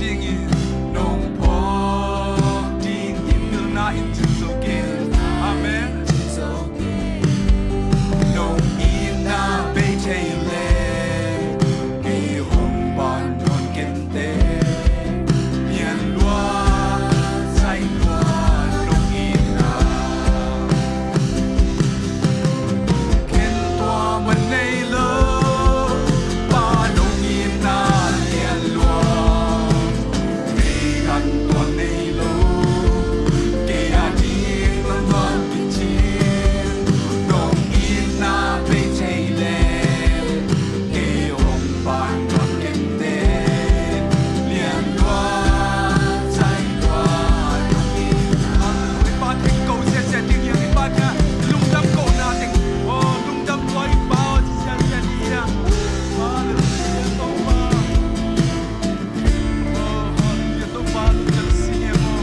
dingin, nong phawk dingin pilna in cin zo kei. Amen. Nong itna bei thei leh kei hong pan nawn kei. Lian lua, zai lua, nong itna. Khen tua man nei lo, Pa nong itna lian lua. Kei kan tua nei lo, kei a ding na ngan kici. Nong itna bei thei leh kei hong pan nawn kei. Lian lua, zai lua, nong itna. Hallelujah. Pa teng ko sia sia ding hiam i Pa teng. Lungdam ko na teng. Oh, lungdam lua i Pa, oh, sia sia ding hiam. Hallelujah, Topa. Oh, hallelujah, Topa, lungdam sing e maw.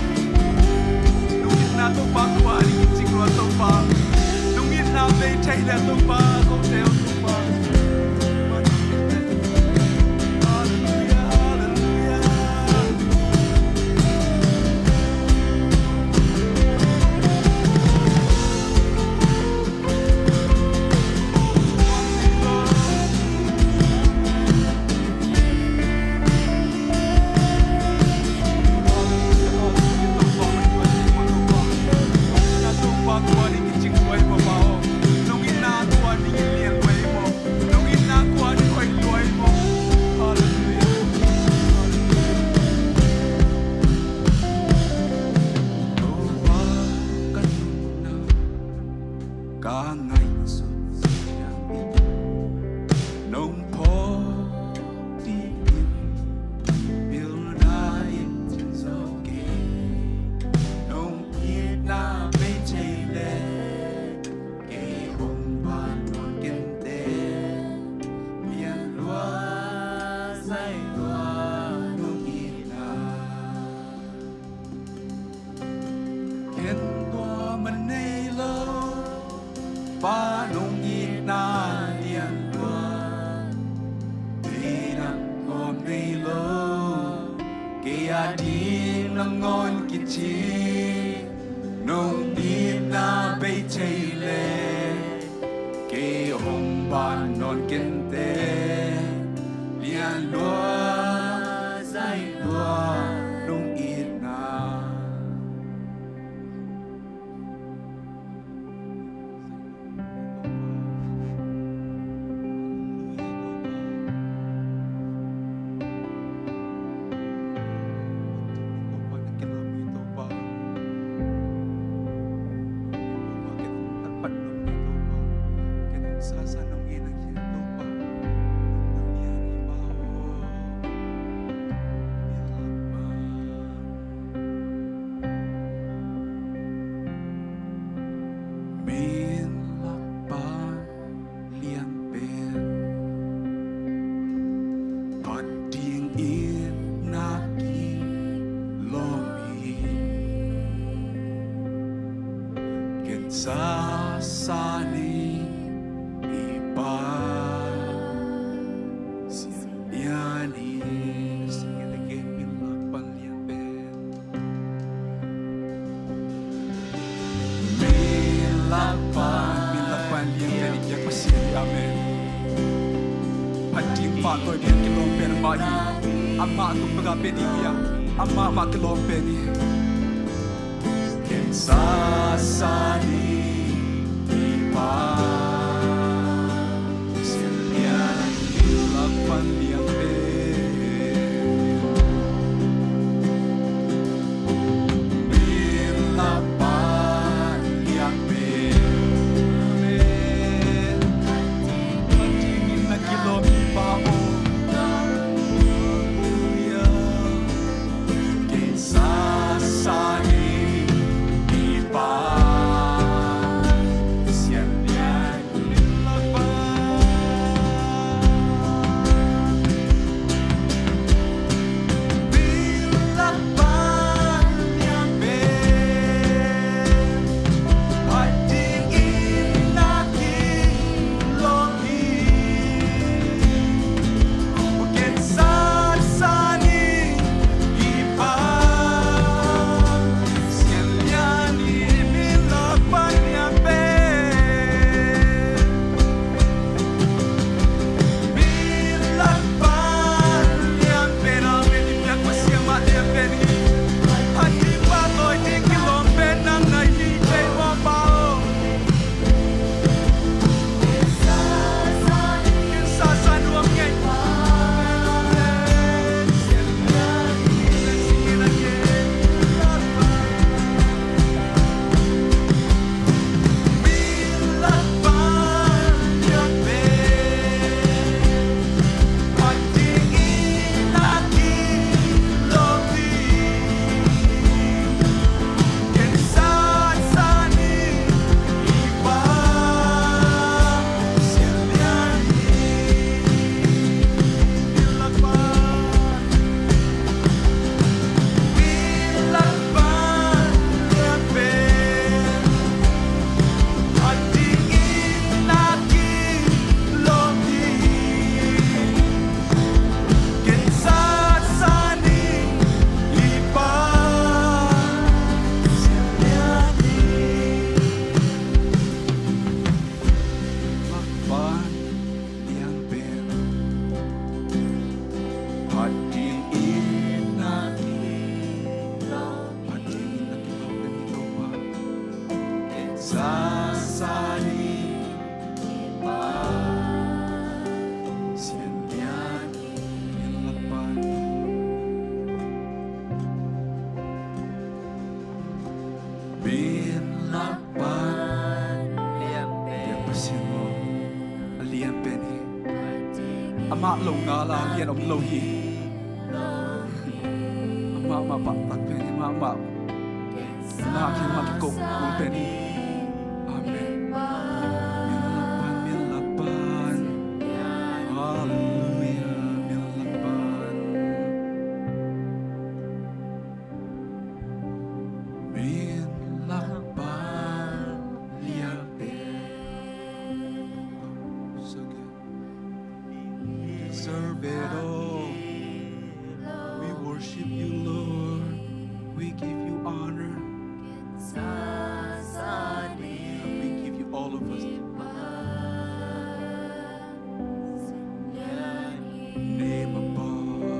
Nong itna Topa, kua ding i cing lua Topa. Nong itna bei thei leh Topa, ko teu Topa. Hallelujah, hallelujah. Ka ngaihsut ciangin nong phawk dingin pilna in cin zo kei. Nong itna bei thei leh kei hong pan nawn kei. Lian lua, zai lua, nong itna. Khen tua man nei lo, Pa nong itna lian lua. Beidang gawm nei lo, kei a ding na ngan kici. Nong itna bei thei leh kei hong pan nawn kei. Lian lua, zai lua, nong itna. Min lakpan lian pen phat dingin na kilawm hi. Ken sasa ni i Pa Sian Lian hi. Sing it again, min lakpan lian pen. Min lakpan, min lakpan lian pen i biak Pasian hi. Amen. Phat ding pahtawi ding kilawm pen amah hi. Amah tung bek a pia ding hi a, amah mah kilawm pen hi. Ken sasa ni i Pa Sian Lian hi. Min lakpan lian pen. Min lakpan lian pen. Amen. Phat dingin na kilawm i Pa aw. Halleluia. Ken sasa ni i Pa Sian Lian lo ngal a lian om lo hi. Amah mah pahtak pen hi, amah mah na hi man ko kul pen hi. Amen. Min lak pan, min lak pan. Halleluia, min lak pan. Min lak pan lian pen. Deserve it all. We worship you, Lord. We give you honor. We give you all of us. Name above.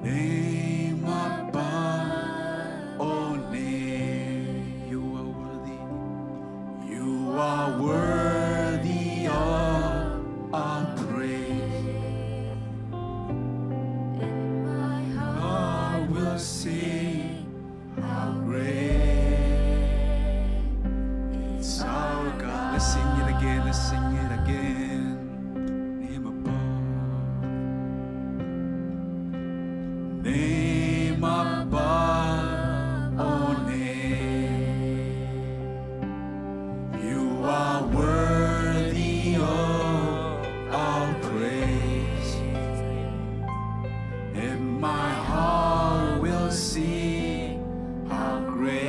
Name above all name. You are worthy. You are worthy of our praise. And my heart will sing how great is our God. Let's sing it again. Let's sing it again. Name above. Name above all names. You are worthy of our praise. And my heart will sing how great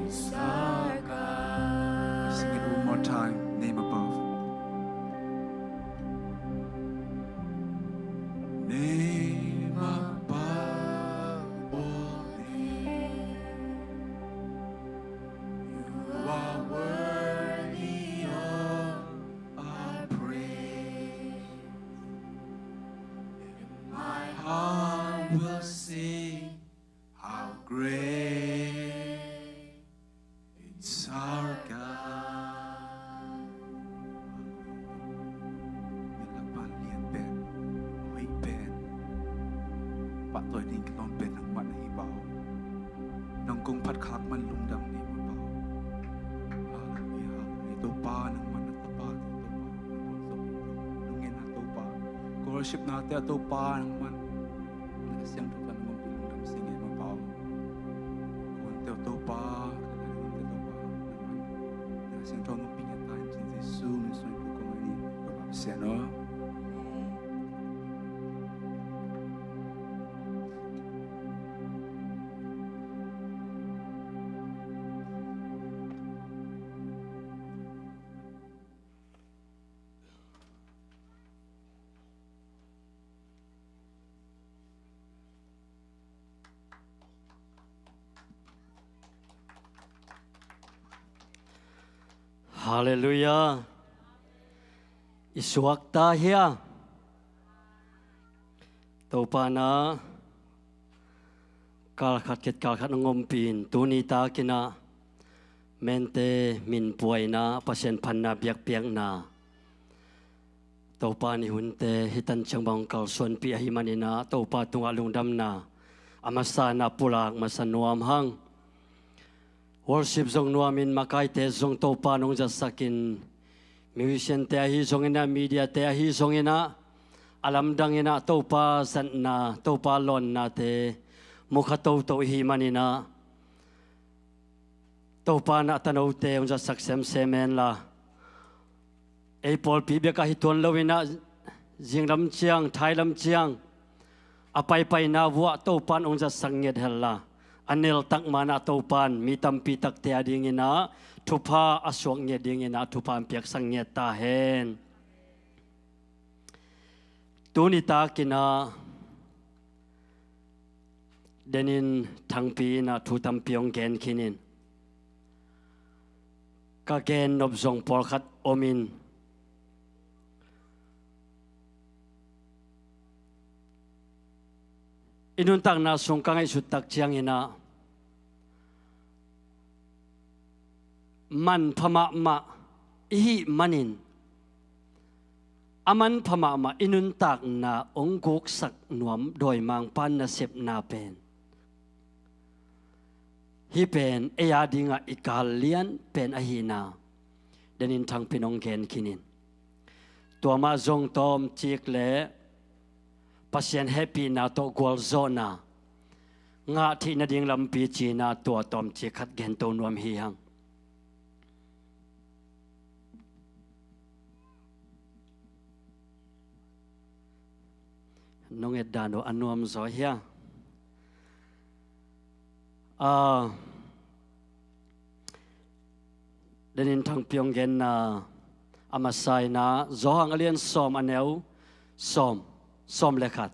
is our God. Sing it one more time. Name above. Name above all names. You are worthy of our praise. My heart will sing how great is our God. Min lak pan lian pen, hoih pen, pahtawi ding kilawm pen nangmah na hi, Pa aw. Nang kong phat khak man lungdam ni, Pa aw. Halleluia, halleluia. Topa nangmah na tapa, Topa nang kong sawm, nang ngen na Topa. Ka worship nate ah Topa nangmah na siangtho tan nang kong pi lungdam sing e, Pa aw. Ka hun teuh Topa, ka hun teuh Topa nangmah na siangtho nong pi ngiat ta in cin Jesu min suang in kong ni Topa Pasian aw. Halleluia. I suakta hia? Topa na kalkhat khit kalkhat hong ompih in, tuni takin ah mente min puaina, Pasian phatna biakpiakna, Topa ni hunte hih tan ciang bang kalsuanpih ahih manin ah Topa tungah lungdamna a masa in ah pulak masa nuam hang. Worship zong nuamin, makaite zong Topa nong zatsakin, musiciante ahi zongin ah, mediate ahi zongin ah, a lamdangin ah Topa zatna, Topa lawnnate mukha toto ihih manin ah, Topa in ah tanote hong zatsak semsem henla, ei pawlpi bek ahi tuan loin ah, zinglam ciang, thailam ciang, a paipaina vuah Topa in hong zatsak ngiat henla, a neltak manah Topa in mi tampi takte adingin ah thupha a suak ngiat dingin ah thupha hong piaksak ngiat ta hen. Tuni takin ah denin Thangpi in ah thu tampi hong gen khin in, ka gen nop zong pawlkhat om in, i nuntakna sung ka ngaihsut tak ciangin ah manpha mahmah ihih manin, a manpha mahmah i nuntakna hong guksak nuam dawimangpa nasepna pen Hih pen ei a dingah i kal lian pen ahihna denin Thangpi in hong gen khin in. Tua mah zong tawmcik le Pasian hehpihna tawh gualzawhna ngah theih nading lampi cina tua tawmcik khat gento nuam hi hang. Nong et dan uh a nuam zaw hia? Ah, denin Thangpi hong genna a masa in ah Johan a lian sawm a neu sawm, sawm le khat.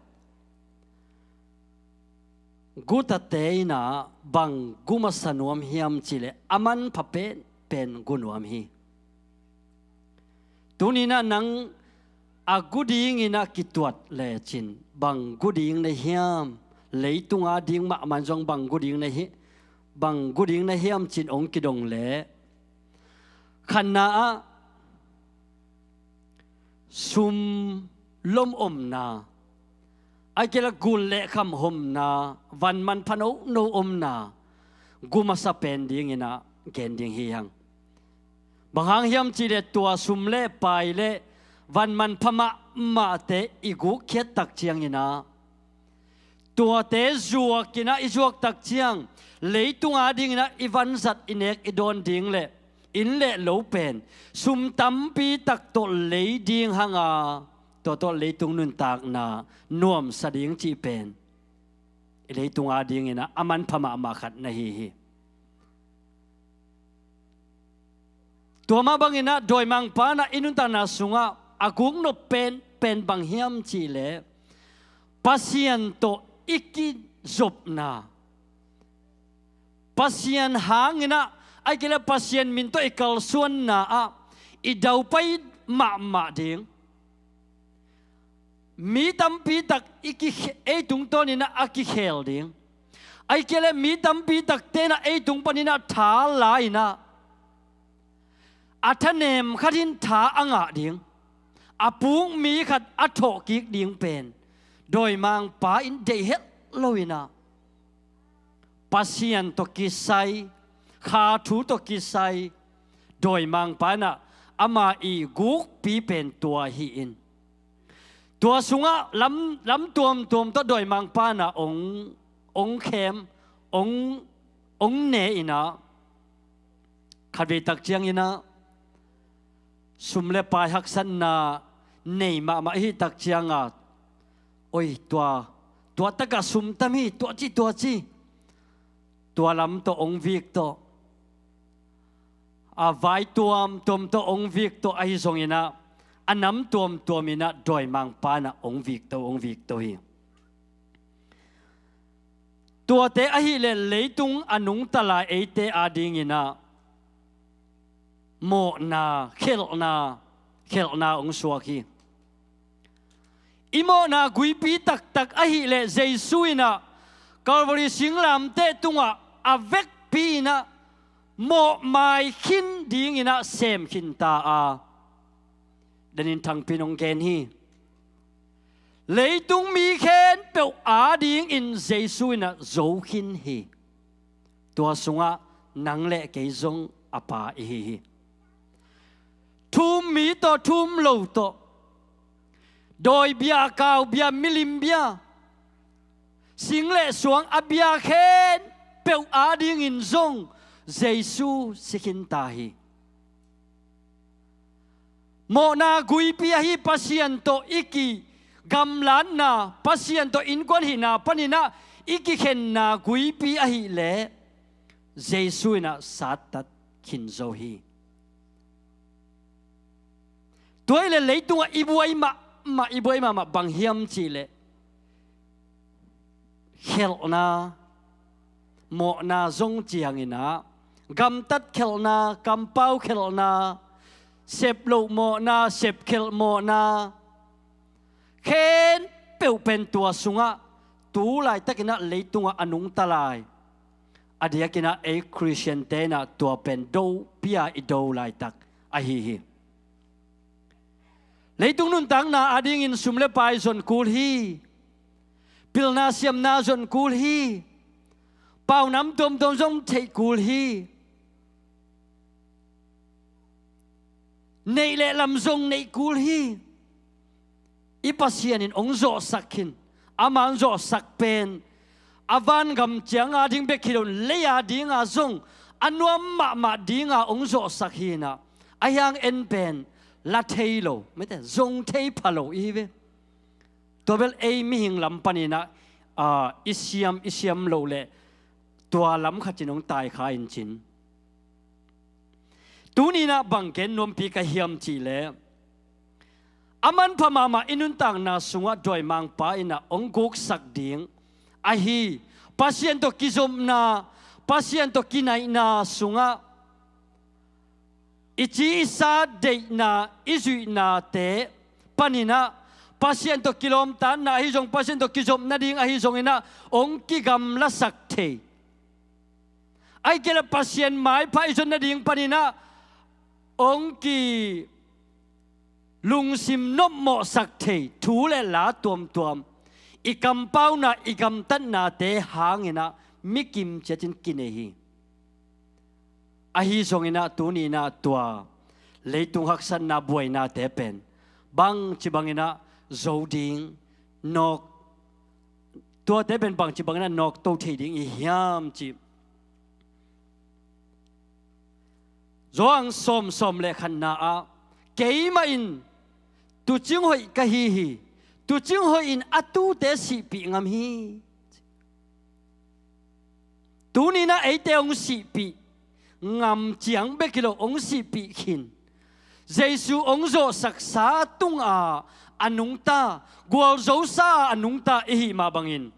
Gutate in ah bang gu masa nuam hiam cih leh a manpha penpen gu nuam hi. Tuni in ah nang a gu dingin ah kituat lecin bang gu ding na hiam? Leitung a ding mahmah in zong bang gu ding na hi, bang gu ding na hiam cin hong kidong leh, khatna ah sum lom omna, ahih kei leh gun le kham homna, van manpha nono omna gu masa pen dingin ah gen ding hi hang. Bang hang hiam cih leh tua sum le pai le van manpha mahmahte i gukkhiat tak ciangin ah, tuate zuakin ah i zuak tak ciang leitung a dingin ah i vanzat i nek i dawn ding le inn le lo pen sum tampi tak tawh lei ding hang a, tua tawh leitung nuntakna nuamsa ding cih pen i leitung a dingin ah a manpha mahmah khat na hi hi. Tua mah bangin ah dawimangpa in ah i nuntakna sungah a guknop penpen bang hiam cih leh Pasian tawh i kizopna, Pasian hangin ah, ahih kei leh Pasian min tawh i kalsuanna ah i daupai mahmah ding. Mi tampi tak i ki, ei tungtawnin ah a kikhel ding. Ahih kei leh mi tampi takte in ah ei tung panin ah tha la in ah, a thanem khat in tha a ngah ding, a puk mi khat a thawhkik ding pen dawimangpa in deih het lo in ah, Pasian tawh kisai, kha thu tawh kisai, dawimangpa in ah ama i gukpi pen tua hi in. Tua sungah lam, lam tuamtuam tawh dawimangpa in ah ong, ong khem, ong, ong ne in ah, khatvei tak ciangin ah sum le pai haksatna nei mahmah i hih tak ciangah, oi, tua, tua takah sum tam hi, tua ci, tua ci, tua lam tawh ong vik tawh, a vai tuamtuam tawh ong vik tawh ahi zongin ah, a nam tuamtuam in ah dawimangpa in ah ong vik to, ong vik to hi. Tuate ahih leh leitung a nungta lai eite a dingin ah mawhna, khelhna, khelhna ong suak hi. I mawhna guipi taktak ahih leh Jesu in ah Calvary singlamteh tungah a vekpi in ah mawhmai khin dingin ah sem khin ta a, denin Thangpi in ong gen hi. Leitung mi khempeuh a dingin Jesu in ah zo khin hi. Tua sungah nang le kei zong a pa i hi hi. Thu-um mi tawh, thu-um lo tawh, dawi bia, kau bia, milim bia, sing le suang a bia khempeuh a dingin zong Jesu si khin ta hi. Mawhna guipi ahi Pasian tawh i kigamlatna, Pasian tawh innkuan hihna panin ah i kikhenna guipi ahih leh Jesu in ah sattat khin zo hi. Tua hi leh leitungah i buai mahmah, i buai mahmah bang hiam cih leh khelhna, mawhna zong ciangin ah, gamtat khelhna, kampau khelhna, sep loh mawhna, sep khelh mawhna, khempeuh pen tua sungah tu laitakin ah leitungah a nungta lai. A diakin ah ei Khristiante in ah tua pen dopi a i do laitak ahi hi. Leitung nuntakna a dingin sum le pai zon kul hi. Pilna siamna zon kul hi. Paunam tuamtuam zong theih kul hi. Neih le lam zong neih kul hi. I Pasian in hong zawhsak khin. Ama hong zawhsak pen a vangam cianga ding bek hi lo in, lei a dinga zong a nuam mahmah dinga hong zawhsak hi inah, a hiang en pen la thei lo, mite zong thei pha lo i hi ve. Tua bel ei mihing lam paninah, aa, i siam, i siam loh le tua lam khatin hong taikha in cin. Tuninah bang gen nuampi ka hiam cihleh, a manpha mahmah i nuntakna sungah dawimangpa inah hong guksak ding ahi Pasian tawh kizopna, Pasian tawh kinaihna sungah i ci i sa deihna, i zuihnate paninah Pasian tawh kilawmtatna ahi zong, Pasian tawh kizop nading ahi zonginah hong kigamlasak thei. Ahih kei leh Pasian maipha i zon nading paninah hong ki lungsim nopmawhsak thei thu le la tuamtuam i kampauna, i gamtatnate hanginah mi kimciatin kinei hi. Ahi zonginah tuninah tua leitung haksatna buainate pen bangci banginah zo ding, nawk, tuate pen bangci banginah nawkto thei ding i hiam cih. Johan sawm, sawm le khatna ah, keimah in tuucing hoih ka hi hi. Tuucing hoih in a tuute sihpih ngam hi. Tuninah eite hong sihpih ngam ciang bek hi lo, hong sihpih khin Jesu hong zawhsaksa tunga a nungta, gualzosa a nungta i hih mah bangin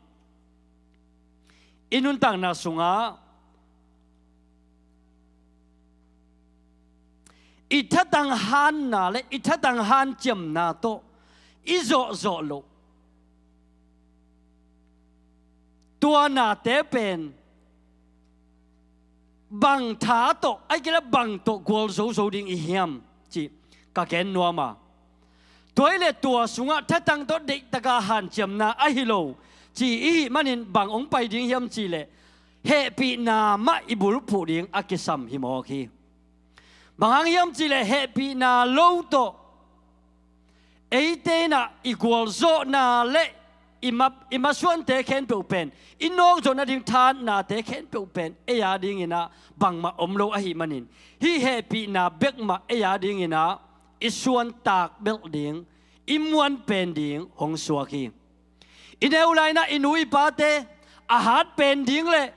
i nuntakna sungah i thatang hanna le i thatang hanciamna tawh i zawhzawh loh, tua nate pen bang tha tawh, ahih kei leh bang tawh gualzo zo ding i hiam cih ka gen nuam a. Tua hi leh tua sungah thatang tawh deihtaka hanciamna ahi lo ci i hih manin bang hong pai ding hiam cihleh, hehpihna mah i bulphuh ding a kisam hi mawk hi. Bang hang hiam cihleh hehpihna lo tawh eite inah i gualzawhna le i ma, i masuante khempeuh pen, i nawkzawh nading thahatnate khempeuh pen ei a dinginah bangmah om lo ahi manin, hih hehpihna bek mah ei a dinginah i suantak belh ding, i muan pen ding hong suak hi. I neu lainah i nu i pate a hat pen ding le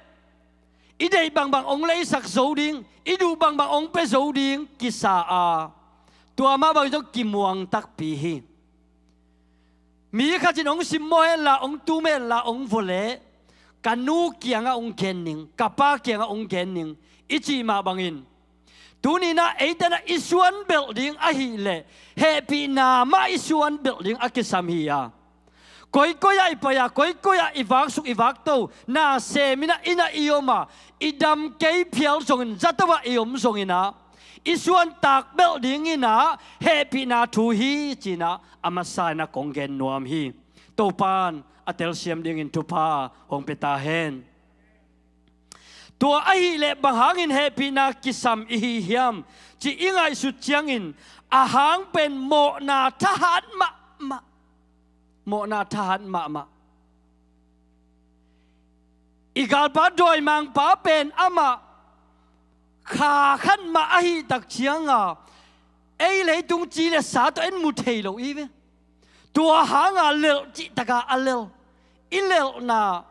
i deih bangbang hong leisak zo ding, i duh bangbang hong pia zo ding kisa a, tua mah bangin zong kimuang takpi hi. Mi khatin hong simmawh henla, hong tum henla, hong vua leh ka nu kiangah hong gen ning, ka pa kiangah hong gen ning i cih mah bangin, tuninah eite inah i suan belh ding ahih leh hehpihna mah i suan belh ding a kisam hi a. Koikoi ah i pai a, koikoi ah i vaksuk i vakto, na seminah innah i om a, i dam kei phial zongin zato ah i om zonginah i suantak belh dinginah hehpihna thu hi cinah a masa inah kong gen nuam hi. Topan a telsiam dingin thupha hong pia ta hen. Tua ahih leh bang hangin hehpihna kisam i hi hiam cih i ngaihsut ciangin a hang pen mawhna thahat mahmah. Mawhna thahat mahmah. I galpa dawimangpa pen amah kha khat mah ahih tak cianga ei leitung ci le sa tawh en mu thei lo i ve. Tua hanga lelh cihtaka a lel, i lelhna,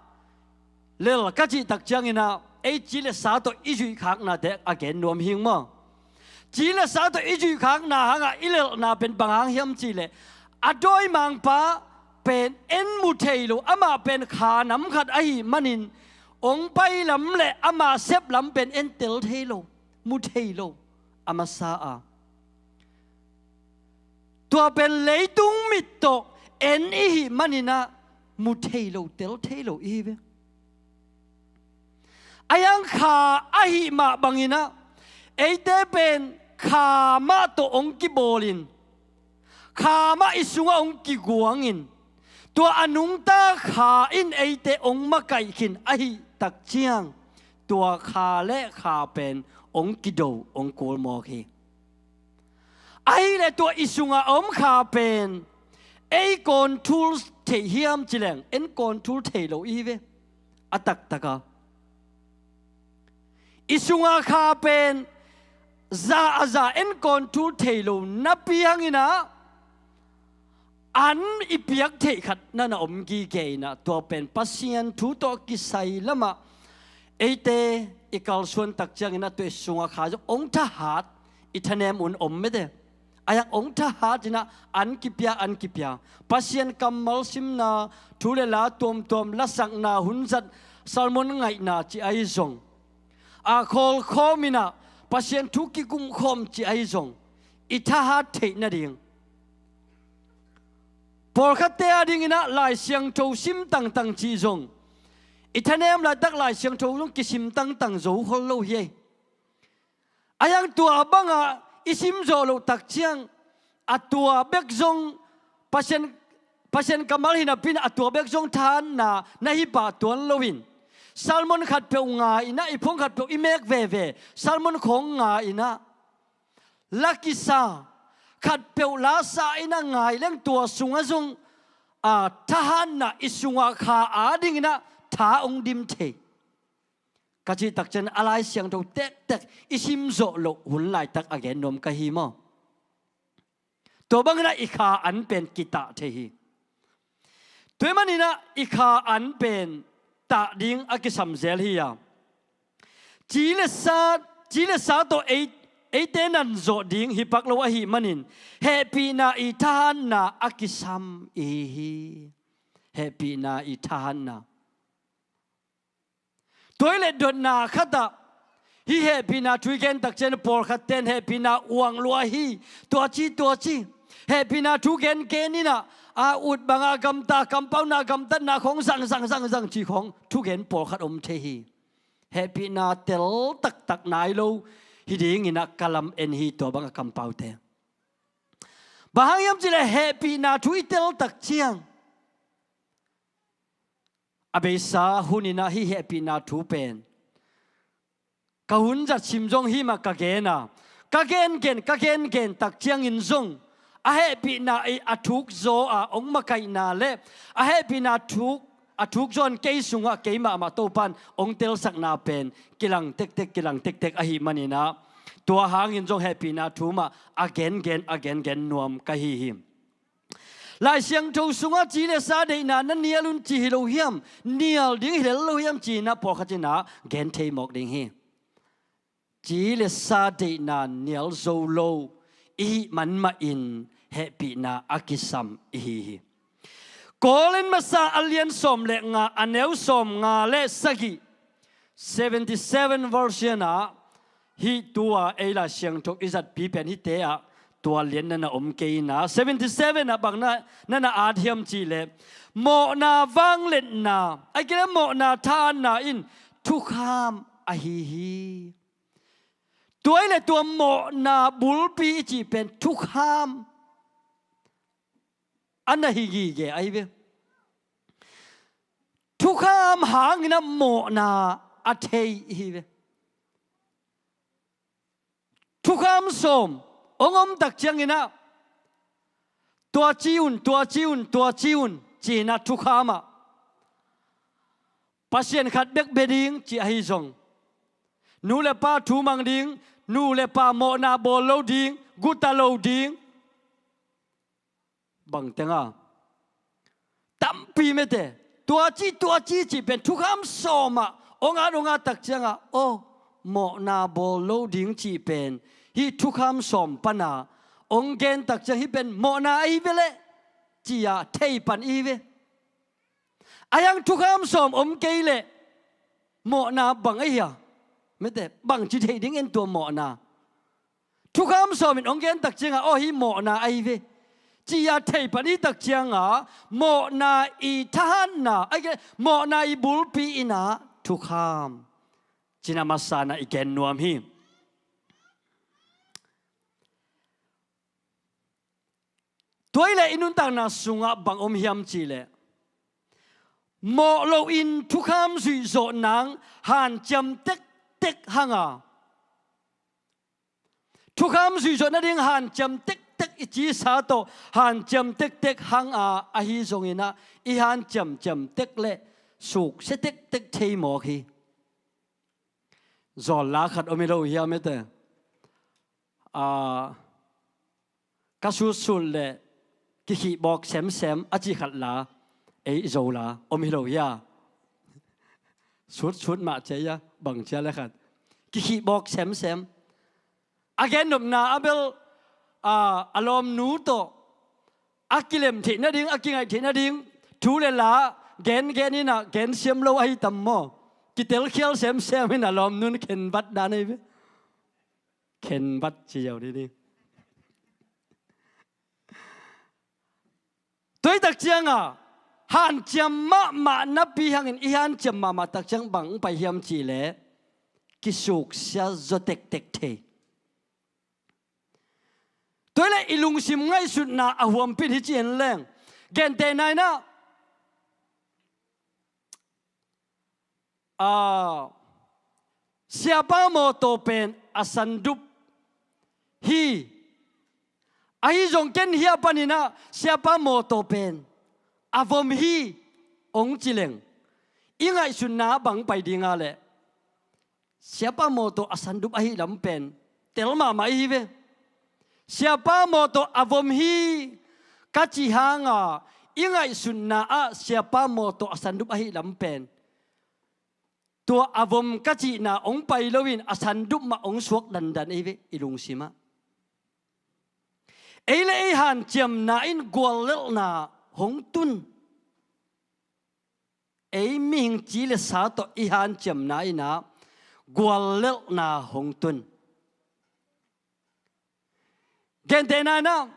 lel ka cih tak cianginah ei ci le sa tawh i zuihkhaknate a gen nuam hing maw? Ci le sa tawh i zuihkhakna hangah i lelhna pen bang hang hiam cihleh, a dawimangpa pen en mu thei lo, amah pen kha nam khat ahih manin hong pai lam le ama sep lam pen en tel thei lo, mu thei lo a masa a. Tua pen leitung mit tawh en i hih maninah mu thei lo, tel thei lo i hi ve. A hiang kha ahih mah banginah eite pen kha mah tawh hong kibawlin, kha mah i sungah hong kiguangin, tua a nungta kha in eite hong makaih khin ahih tak ciang tua kha le kha pen hong kido, hong kul mawk hi. Ahih leh tua i sungah a om kha pen ei control thei hiam ci leng en control thei lo i hi ve. A taktak a i sungah kha pen za a za en control thei lo napi hangin ah an i piak theih khat na na om gige in ah tua pen Pasian thu tawh kisai lamah eite i kalsuan tak ciangin ah tua i sungah kha zong hong thahat i thanem un om mete. A yak hong thahat in ah an kipia, an kipia. Pasian kammal simna, thu le la tuamtuam, lasakna, hunzat, sermon ngaihna ci ahi zong a khawl khawm in ah Pasian thu kikum khawm ci ahi zong i thahat theih nading. Pawlkhatte a dingin ah Lai Siangtho sim tangtang cih zong i thanem laitak Lai Siangtho zong kisim tangtang zo khol lo hi ei. A yang tua bangah i sim zawh loh tak ciang a tua bek zong Pasian, Pasian kammal hi napi in a tua bek zong thahatna na hi pah tuan loin sermon khatpeuh ngai in ah i phung khatpeuh i mek veve sermon khawng ngai in ah la kisa khatpeuh lasa in ah ngai leng tua sungah zong a thahatna i sungah kha a dingin ah tha hong dim thei. Ka cih tak ciang a Lai Siangtho tektek i sim zawh loh hun laitak a gen nuam ka hi maw? Tua bangin ah i kha an pen kitah thei hi. Tua ahih manin ah i kha an pen tah ding a kisam zel hi a, ci le sa, ci le sa tawh ei, eite nan zawh ding hi pak lo ahih manin hehpihna i thahatna a kisam i hi hi. Hehpihna i thahatna. Tua hi leh dotna khatah hih hehpihna thu i gen tak ciang pawlkhat ten hehpihna uang lua hi, tua ci, tua ci. Hehpihna thu gen gen in ah a ut bangah gamta, kampauna gamtatna khawng zang zang zang zang ci khawng thu gen pawlkhat om thei hi. Hehpihna tel taktak nai lo hi dingin ah ka lam en hi tua bangah kampaute. Bang hang hiam cih leh hehpihna thu i tel tak ciang a beisa hunin ah hih hehpihna thu pen ka hun zat sim zong hih mah ka gen a, ka gengen, ka gengen tak ciangin zong a hehpihna i a thuk zaw a hong makaihna le a hehpihna thuk, a thuk zaw in kei sungah kei mahmah Topan hong telsakna pen kilang tektek, kilang tektek ahih manin ah tua hangin zong hehpihna thu mah a gengen, a gengen nuam ka hi hi. Lai Siangtho sungah ci le sa deihna na nial un ci hi lo hiam? Nial ding hi lel lo hiam ci-in ah pawlkhat in ah gen thei mawk ding hi. Ci le sa deihna nial zo lo i hih man mahin hehpihna a kisam i hi hi. Korin masa a lian sawm le nga, a neu sawm nga le sagih, seventy seven version ah hih tua ei Lai Siangtho i zatpi pen hihte ah tua lian na na om kei in ah, seventy seven ah bang na na at hiam cih leh mawhna vangliatna, a kile mawhna thahatna in thukham ahi hi. Tua hi leh tua mawhna bulpi i cih pen thukham a na hi gige ahi ve. Thukham hangin ah mawhna a thei hi ve. Thukham sawm hong om tak ciangin ah tua ci un, tua ci un, tua ci un ci-in ah thukham ah Pasian khat bek bia ding ci ahi zong, nu le pa thu mang ding, nu le pa mawhna bawl lo ding, guta lo ding, bang teng a tampi mete. Tua ci, tua ci cih pen thukham sawm ah hong at, hong at tak ciangah aw, mawhna bawl lo ding cih pen hih thukham sawm pana hong gen tak ciang hih pen mawhna ahi ve leh ci-a thei pan i hi ve. A yang thukham sawm om kei leh mawhna bang ahi a? Mete, bangci thei ding en tua mawhna? Thukham sawm in hong gen tak ciangah aw, hih mawhna ahi ve ci-a thei pan i tak ciangah mawhna i thahatna, a, mawhna i bulpi in ah thukham ci-in a masa-in ah i gen nuam hi. Tua hi leh i nuntakna sungah bang om hiam cih leh Mawh loin thukham zuihzawh nang hanciam tektek hanga, thukham zuihzawh nading hanciam tektek i cisa tawh hanciam tektek hanga ahi zonginah i hanciam ciamtek le suksia tektek thei mawk hi. Zawlla khat om hi lo hiam ete? Aa, ka sutsut le kikhihbawk semsem a cih khat la, ei Zo la om hi lo hia? Sutsut mah cia ia, bang cia le khat kikhihbawk semsem. A gennopna a bel, aa, a lawmnu tawh a kilem theih nading, a kingaih theih nading thu le la gengen inah gensiam lo ahi tam maw? Kitelkhial semsem inah lawmnun khenbat dan ahi ve. Khenbat ci ziau dih ding. Tuaitak cianga hanciam mahmah napi hangin i hanciam mahmah tak ciang bang pai hiam cihleh, kisuksia zaw tektek thei. Tuai le i lungsim ngaihsutna a huampin hi ci en leng, gentehna inah, aa, siapa mawtaw pen a sandup hi. Ahi zong ken hia paninah siapa mawtaw pen a vom hi ong ci leng, i ngaihsutna bang pai dinga leh, siapa mawtaw a sandup ahi lam pen tel mahmah ihi ve. Siapa mawtaw a vom hi ka cih hanga i ngaihsutna ah siapa mawtaw a sandup ahi lam pen, tua a vom ka cihna ong pai loin a sandup mah ong suak dandan ihi ve i lungsimah. Ei le ei hanciamna in guallelhna hong tun. Ei mihing ci le sa tawh i hanciamna inah guallelhna hong tun. Gentehna inah,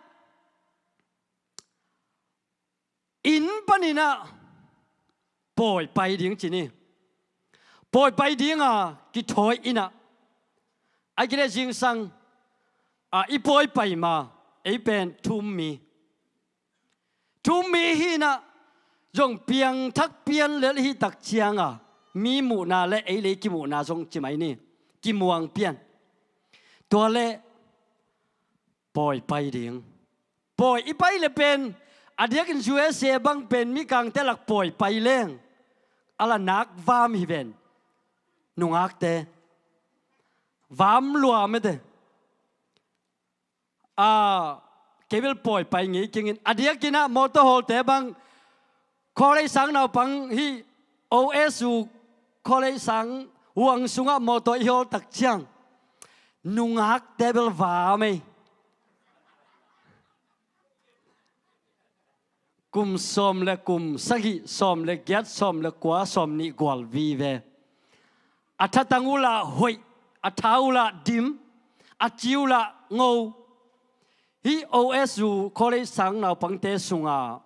inn paninah pawi pai ding ci ni. Pawi pai dinga kithawi inah, a kile zingsang, a, i pawi pai ma, ei pen thum mi. Thum mi hinah zong piangthak pianlel ihi tak cianga mi muhna le ei le ei kimuhna zong ci mai ni, kimuang pian. Tua le pawi pai ding. Pawi i pai le pen, a diakin U S A bang pen mikangte lak pawi pai leng a la nak vam hi ven. Nungakte vam lua mete. A, kei bel pawi pai ngei kingin, a diakinah motor hawlte bang, college sang naupang hih O S U college sang huang sungah motor i hawl tak ciang, nungakte bel va mei. Kum sawm le kum sagih, sawm le giat, sawm le kua, sawm nih gual vive. A thatang uhlah hoih, a tha uhlah dim, a ci uhlah ngo. Hih O S U college sang naupangte sunga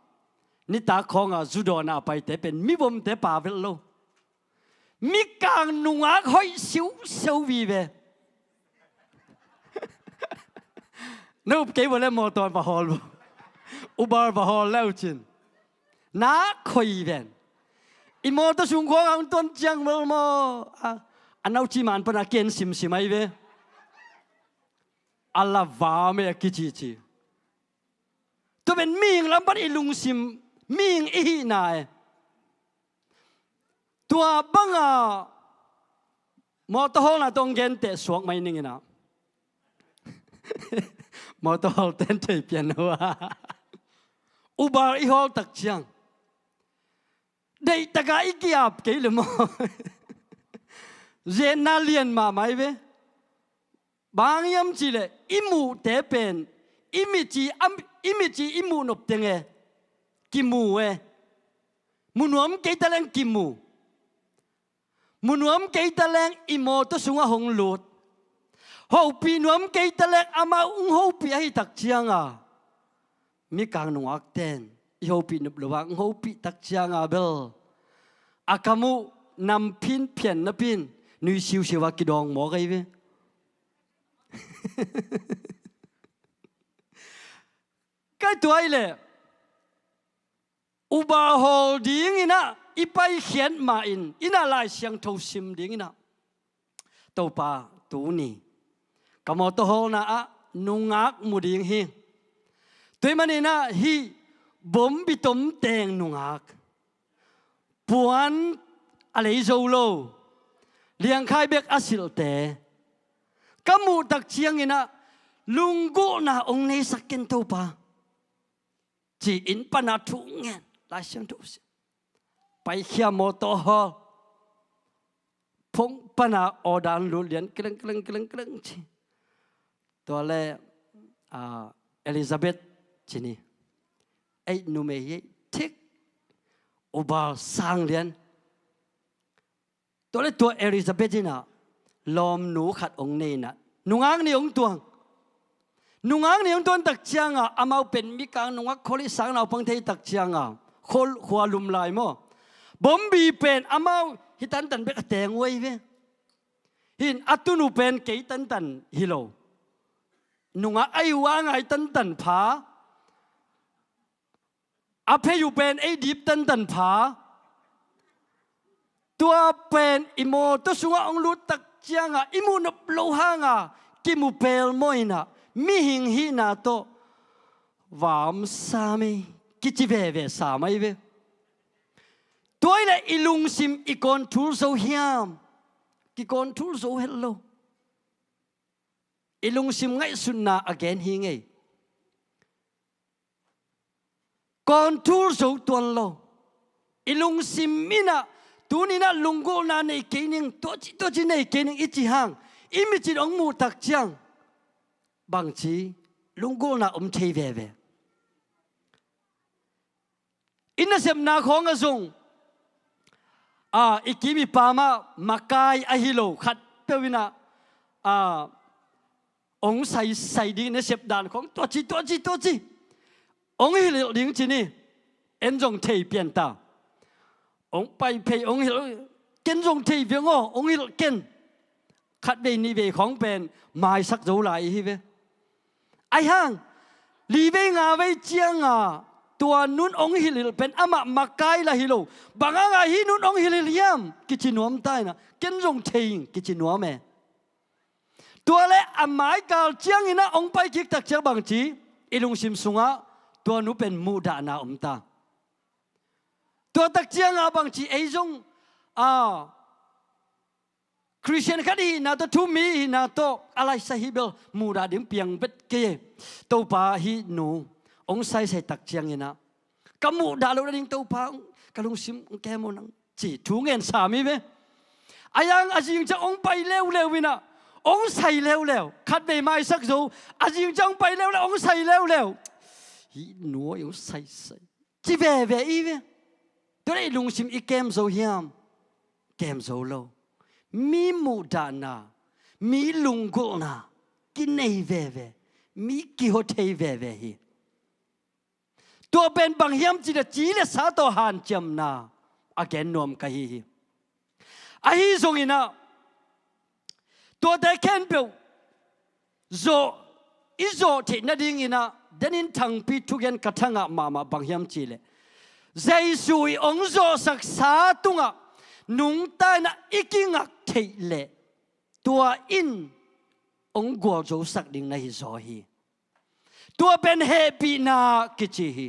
nitak khawnga zu dawnah a paite pen mivomte pa velh lo. Mikang nungak hoih siuseu vive. Na up kei vua le motor va hawl vua. Uber va hawl le uh cin. Nak khoi ven. I motor sung khuang ang tuan ciang vel maw? A, a nauci man pana kian simsim ai ve. A la va me a kicici. Tua pen mihing lam pan i lungsim, mihing i hihna e. Tua banga motor hawlna tawh ong genteh suak mai ninginah. Motor hawl ten thei pian hua. Uber i hawl tak ciang, deihtaka i kiap kei le maw? Zenna lian mahmah i ve. Bang hiam cihleh i muhte pen i mici, i mici i muh nop teng e. Kimu e. Mu nuam kei taleng kimu. Mu nuam kei taleng i motor sungah hong lut. Hopih nuam kei taleng amau ung hopih ahi tak cianga mikang nungakten i hopih nop lo a ung hopih tak cianga bel a kam uh nam phin phian napin nui siusiu a kidawng mawk ahi ve. Kai tuai le Uber hawl dinginah i paikhiat ma-in, innah Lai Siangtho sim dinginah, Topa, tuni ka mawtaw hawlna ah nungak mu ding hi. Tua ahih maninah hih bombi tomteng nungak, puan a lei zo lo, liangkhai bek a silhte ka muh tak cianginah lunggulhna hong neisak ken Topa, ci-in pana thu ngen Lai Siangtho sim. Paikhia mawtaw hawl, phone pana order lut lian, kleng, kleng, kleng, kleng ci. Tua le, ah, Elizabeth ci ni. Ei numei hi ei, thik, ubal sang lian. Tua le tua Elizabeth inah lawmnu khat hong nei inah, nungak ni hong tuang. Nungak ni hong tuan tak cianga amau pen mikang nungak, khualih sang naupang thei tak cianga, khua, khua lum lai maw, bombi pen amau hi tantan bek a teng uh ahi ve. Hin a tunu pen kei tantan hi lo. Nungak ahi uh a ngai tantan pha, a phei uh pen ei dip tantan pha. Tua pen i mawtaw sungah hong lut tak cianga i muh nop loh hanga kimu pelmawh inah mihing hihna tawh va om sam ei, kici veve sam ahi ve. Tua ahih leh i lungsim i control zo hiam? Kicontrol zo het lo. I lungsim ngaihsutna a gen hi ngei. Control zo tuan lo. I lungsim inah tuninah lunggulhna nei kei ning, tuaci, tuaci nei kei ning i ci hang, i mit in hong muh tak ciang bangci lunggulhna om thei veve. I nasepna khawng ah zong, a, i kim i pam ah makai ahi lo khat peuh inah, a, hong saisai ding nasep dan khawng, tuaci, tuaci, tuaci, hong hilh ding ci ni. En zong thei pian ta. Hong pai phei hong hilh, ken zong thei viang aw, hong hilh ken. Khatvei nihvei khawng pen maisak zo lai ihi ve. Ahi hang, livei ngavei cianga tua nun hong hilhhilh pen amah makai lah hi lo. Bang hanga hih nun hong hilhhilh hiam kici nuam ta inah, ken zong thei ing kici nuam e. Tua le a maikal cianginah hong paikik tak ciang bangci, i lungsim sungah tua nu pen muhdahna om ta. Tua tak cianga bangci, ei zong, a, Khristian khat ihihna tawh, thumi ihihna tawh a laisa hi bel muhdah ding piang vet kei e. Topa, hih nu hong saisai tak cianginah ka muhdah loh nading Topa, ka lungsim hong kem aw nang, ci thu ngen sam hi ve. Ahi hang a zing ciang hong pai leuleu inah hong sai leuleu, khatvei maisak zo, a zing ciang hong pai leuleu hong sai leuleu. Hih nu aw hong saisai ci veve i ve. Tua le i lungsim i kem zo hiam? Kem zo lo. Mi muhdahna, mi lunggulhna kinei veve, mi kiho thei veve hi. Tua pen bang hiam cih leh ci le sa tawh hanciamna a gen nuam ka hi hi. Ahi zonginah tuate khempeuh zawh, i zawh theih nadinginah denin thangpi thugen ka thangah mahmah, bang hiam cih leh Jesu i hong zawhsaksa tungah nungta inah i kingak theih leh tua in hong gualzosak ding na hi zaw hi. Tua pen hehpihna kici hi.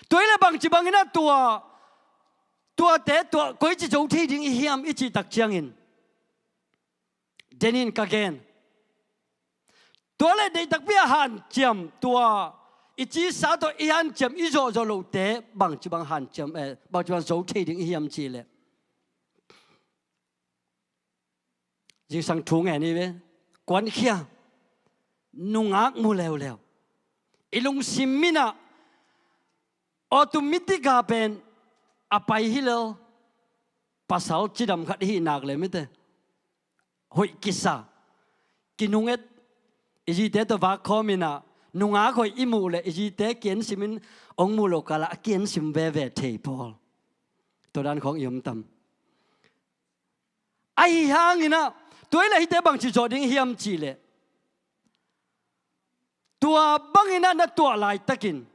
Tua hi leh bangci banginah tua, tuate tua koici zo thei ding i hiam i cih tak ciangin, denin ka gen, tua le deih takpi a hanciam, tua i ci sa tawh i hanciam, i zawhzawh lohte bangci bang hanciam, eh, bangci bang zo thei ding i hiam cih leh, zingsang thu ngen hi ve. Kuankhia, nungak mu leuleu. I lungsim inah automatic a pen a pai hi lel. Pasal cidam khat i hih nak leh mite, hoih kisa, kinunget, i zite tawh vak khawm inah nungak hoih i muh leh i zite kiensimin hong muh loh kalah a kiensim veve thei pawl. Tua dan khawng i om tam? Ahi hanginah tua hi leh hihte bangci zawh ding hiam cih leh, tua banginah na tuah laitakin,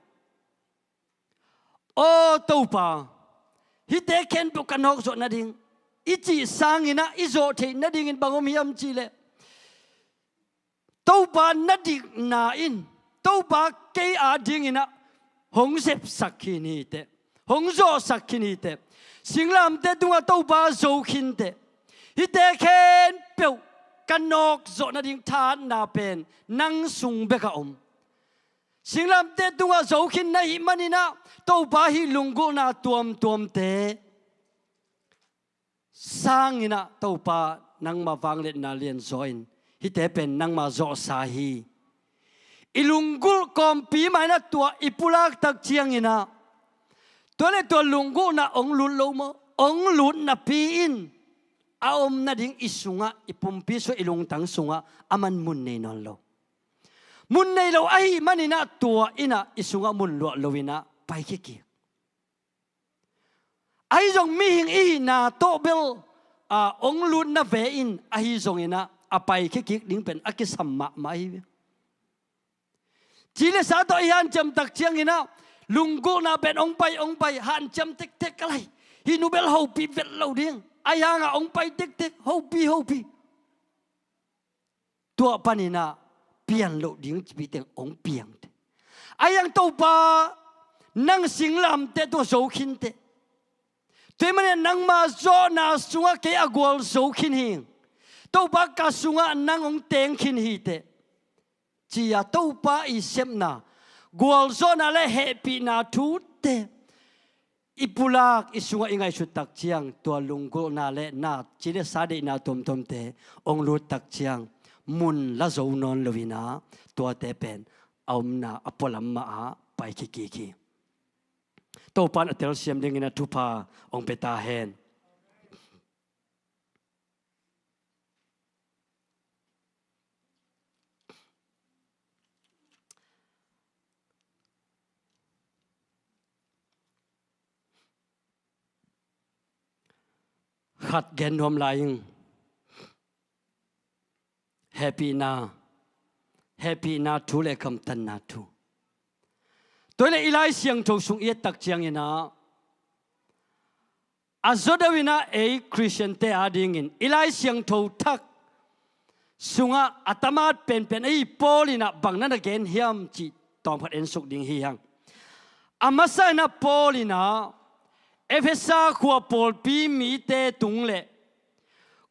aw Topa, hihte khempeuh ka nawk zawh nading i cih sangin ah i zawh theih nadingin bang om hiam cih leh, Topa na dikna in Topa kei adingin ah hong zepsak khin hi teh, hong zawhsak khin hi teh. Singlamteh tungah Topa zo khin teh. Hihte khempeuh ka nawk zawh nading thahatna pen nang sung bek a om. Singlamteh tungah zo khin na hih manin ah Topa hih lunggulhna tuamtuamte sangin ah Topa nangma vangliatna lianzaw in hihte pen nangma zawhsa hi. I lunggulh kawmpi mah in ah tua i pulak tak ciangin ah, tua leh tua lunggulhna hong lut lo maw, hong lut napi in a om nading i sungah, i pumpi sungah, i lungtang sungah aman mun nei nawn lo. Mun nei lo ahih manin ah tua in ah i sungah mun luah loin ah paikhia kik. Ahi zong mihing i hihna tawh bel, a, hong lutna ve in ahi zongin ah a paikhia kik ding pen a kisam mahmah hi ve. Ci le sa tawh i hanciam tak ciangin ah lunggulhna pen hong pai, hong pai, hanciam tektek ka lai. Hih nu bel hopih vet lo ding. Ahi hangah hong pai tektek, hopih, hopih. Tua panin ah pian loh ding cipih teng hong piang teh. Ahi hang Topa nang singlamteh tungah zo khin teh. Tua ahih manin ah nangma zawhna sungah kei a gualzo khin hi. Topa ka sungah nang hong teng khin hi teh, ci-a Topa i sepna, gualzawhna le hehpihna thute i pulak, i sungah i ngaihsut tak ciang tua lunggulhna le na, ci le sa deihna tuamtuamte hong lut tak ciang mun la zo nawn loin ah tuate pen a omna a pualam mah ah paikhia kik hi. Topa in a telsiam dingin a thupha hong pia ta hen. Khat gen nuam lai ing. Hehpihna, hehpihna thu le gamtatna thu. Tua hi leh i Lai Siangtho sung i et tak ciangin ah, a zawdeuh in ah ei Khristiante adingin i Lai Siangtho thak sungah a tamat penpen ahi Paul in ah bang na na gen hiam cih tawmkhat ensuk ding hi hang. A masa in ah Paul in ah Efesa khua pawlpi mite tung le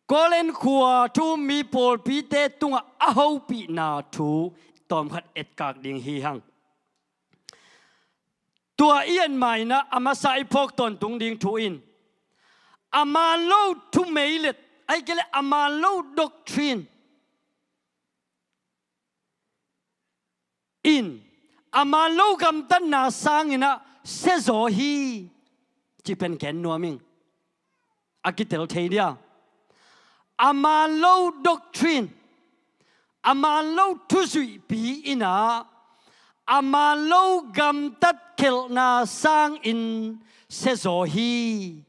Korin khua thu-um mi pawlpite tungah a hopihna thu tawmkhat etkak ding hi hang. Tua i et ma in ah a masa i phawk tawntung ding thu in, a man lo thumeilet, ahih kei leh a man lo doctrine in, a man lo gamtatna sangin ah siazaw hi, cih pen gen nuam ing. A kitel thei dia. A man lo doctrine, a man lo thuzuihpi in ah, a man lo gamtat khelhna sangin siazaw hi.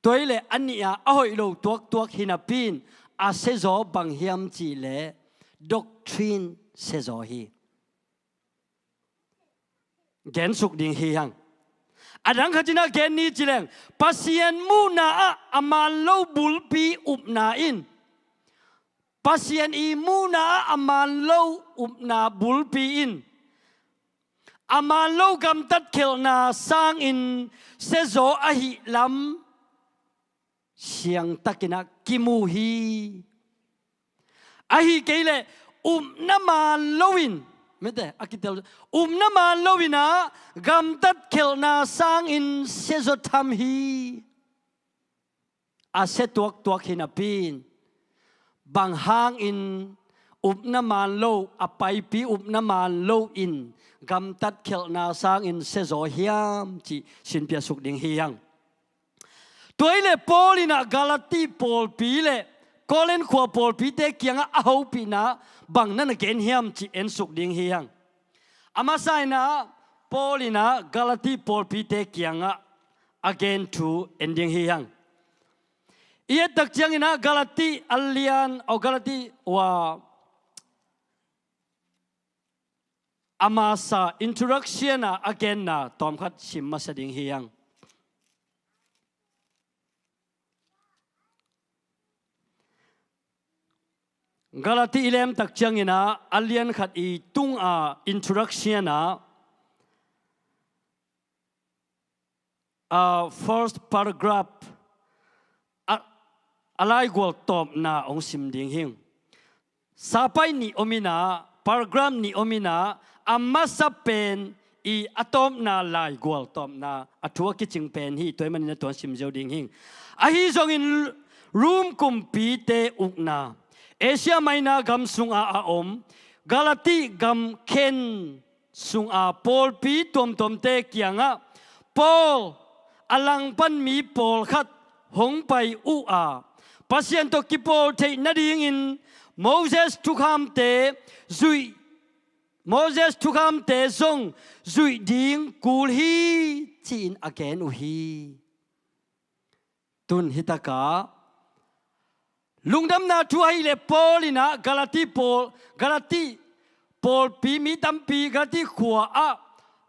Tua hi leh a nih a a hoih lo tuaktuak hi napi in a siazaw bang hiam cih leh doctrine siazaw hi. Gensuk ding hi hang. A dang khat in ah gen ni ci leng, Pasian muhna ah a man lo bulpi upna in, Pasian i muhna ah a man lo upna bulpi in, a man lo gamtat khelhna sangin siazaw ahih lam siangtakin ah kimu hi. Ahih kei leh upna man loin, mete, a kitel, upna man loin ah gamtat khelhna sangin siazaw tham hi. A sia tuaktuak hi napi in, bang hangin upna man lo, a paipi upna man loin gamtat khelhna sangin siazaw hiam cih sinpiasuk ding hi hang. Tua hi leh Paul in ah Galati pawlpi le Korin khua pawlpite kiangah a hopihna bang na na gen hiam cih ensuk ding hi hang. A masa in ah Paul in ah Galati pawlpite kiangah a gen thu en ding hi hang. I et tak ciangin ah Galati a lian, aw, Galati, ua, a masa introduction ah a genna tawmkhat sim masa ding hi hang. Galati i lem tak ciangin ah, a lian khat i tung a introduction ah, a first paragraph, a, a laigual tawpna hong sim ding hi. Sapai nih om in ah, paragraph nih om in ah, a masa pen i a tawpna laigual tawpna, a thu a kicing pen hi. Tua ahih manin ah tua sim ziau ding hi. Ahi zongin Rom kumpite ukna, Asia Minor gam sungah a om Galati gam khen sunga pawlpi tuamtuamte kiangah, Paul a langpan mi pawlkhat hong pai uh a, Pasian tawh kipawl theih nadingin Moses thukhamte zuih, Moses thukhamte zong zuih ding kul hi, ci-in a gen uh hi. Tun hi takah lungdamna thu ahih leh Paul in ah Galati pawl, Galati pawlpi mi tampi, Galati khua ah,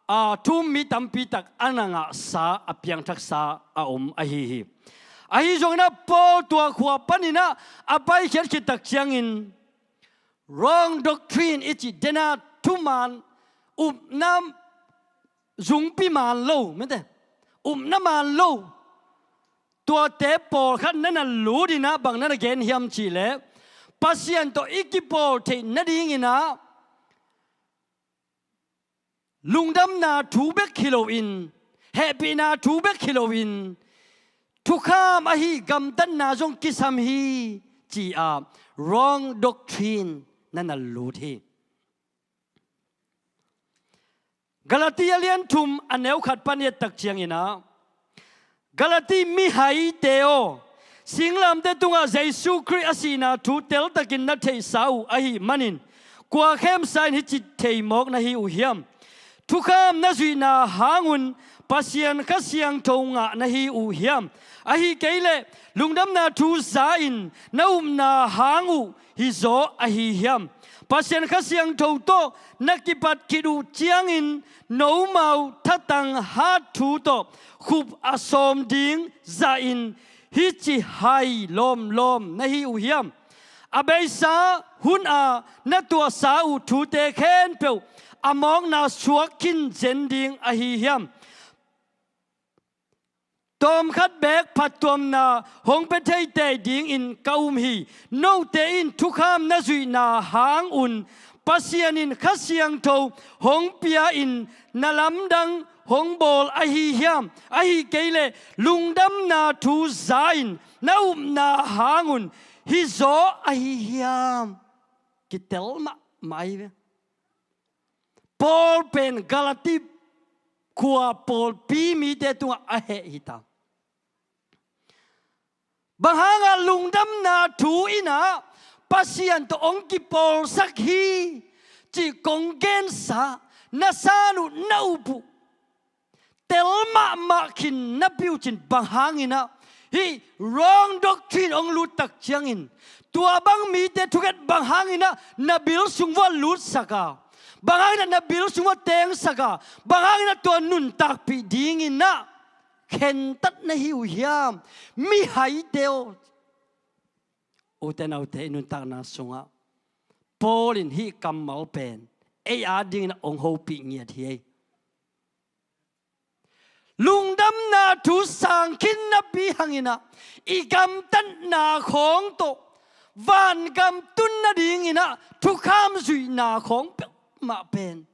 a, thu-um mi tampi tak a na ngahsa, a piangthaksa a om ahi hi. Ahi zongin ah Paul tua khua panin ah a paikhiat khit tak ciangin wrong doctrine i cih, dena thuman, upna zungpi man lo, mete, upna man lo, tuate pawlkhat na na lut in ah bang na na gen hiam cih leh, Pasian tawh i kipawl theih nadingin ah lungdamna thu bek hi loin, hehpihna thu bek hi loin, thukham ahi gamtatna zong kisam hi, ci-a wrong doctrine na na lut hi. Galati a lian thum, a neu khat pan i et tak ciangin ah, Galati mihaite aw, singlamteh tungah Jesu Khrih a sihna thu teltakin na theihsa uh ahih manin, kua khemsa in hih ci thei mawk na hi uh hiam? Thukham na zuihna hangun Pasian Kha Siangtho ngah na hi uh hiam? Ahih kei leh lungdamna thu za-in na upna hang uh hizaw ahi hiam? Pasian Kha Siangtho tawh na kipat khit uh ciangin nomau thatang hat thu tawh khup a sawm ding zahin hih ci hai lawmlawm na hi uh hiam? A beisa hun a na tuahsa uh thute khempeuh a mawkna suak khin zen ding ahi hiam? Tawmkhat beek phattuamna hong pia theitei dingin ka um hi. Note in thukham na zuihna hangun Pasian in Kha Siangtho hong pia-in na lamdang hong bawl ahi hiam? Ahih kei leh lungdamna thu za-in na upna hangun hizaw ahi hiam? Kitel mahmah hi ve. Paul pen Galati khua pawlpi mite tungah a heh hi ta. Bang hangah lungdamna thu in ah Pasian tawh hong kipawlsak hi cih kong gensa, na san uh, na up uh tel mahmah khin napi uh cin, bang hangin ah hih wrong doctrine hong lut tak ciangin, tua bang mite thukhen bang hangin ah na bil sung vuah lutsak a, bang hangin ah na bil sung vuah tengsak a, bang hangin ah tua nuntakpih dingin ah khentat na hi uh hiam? Mihaite aw. Ute naute, i nuntakna sungah Paul in hih kammal pen ei adingin ah hong hopih ngiat hi ei. Lungdamna thu sang khin napi hangin ah i gamtatna khawng tawh vangam tun nadingin ah thukham zuihna khawng peuhmah pen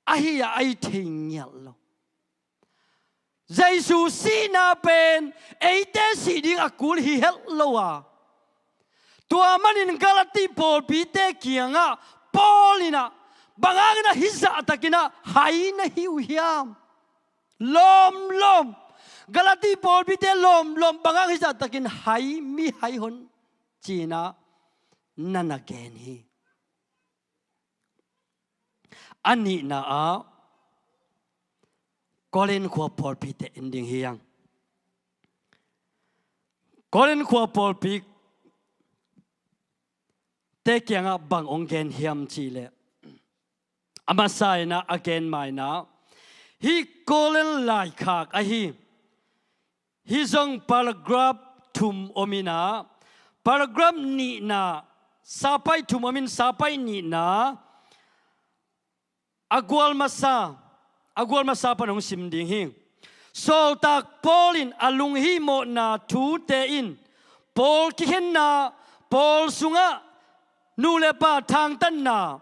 ahi a, a hi thei ngiat lo. Jesu sihna pen eite sih ding a kul hi het lo a, tua manin Galati pawlpite kiangah Paul in ah bang hangin ah hih zahtakin ah hai na hi uh hiam? Lawmlawm. Galati pawlpite lawmlawm, bang hang hih zahtakin hai, mihai hon, ci-in ah na na gen hi. A nihna ah Korin khua pawlpite en ding hi hang. Korin khua pawlpite kiangah bang hong gen hiam cih leh, a masa in ah a gen ma in ah, hih Korin laikhak ahi. Hih zong paragraph thum om in ah, paragraph nihna sapai thum om in, sapai nihna a gual masa, a gual masa pan hong sim ding hi. Sawltak Paul in a lunghihmawhna thute in Paul kikhenna, Paul sungah nu le pa thangtatna,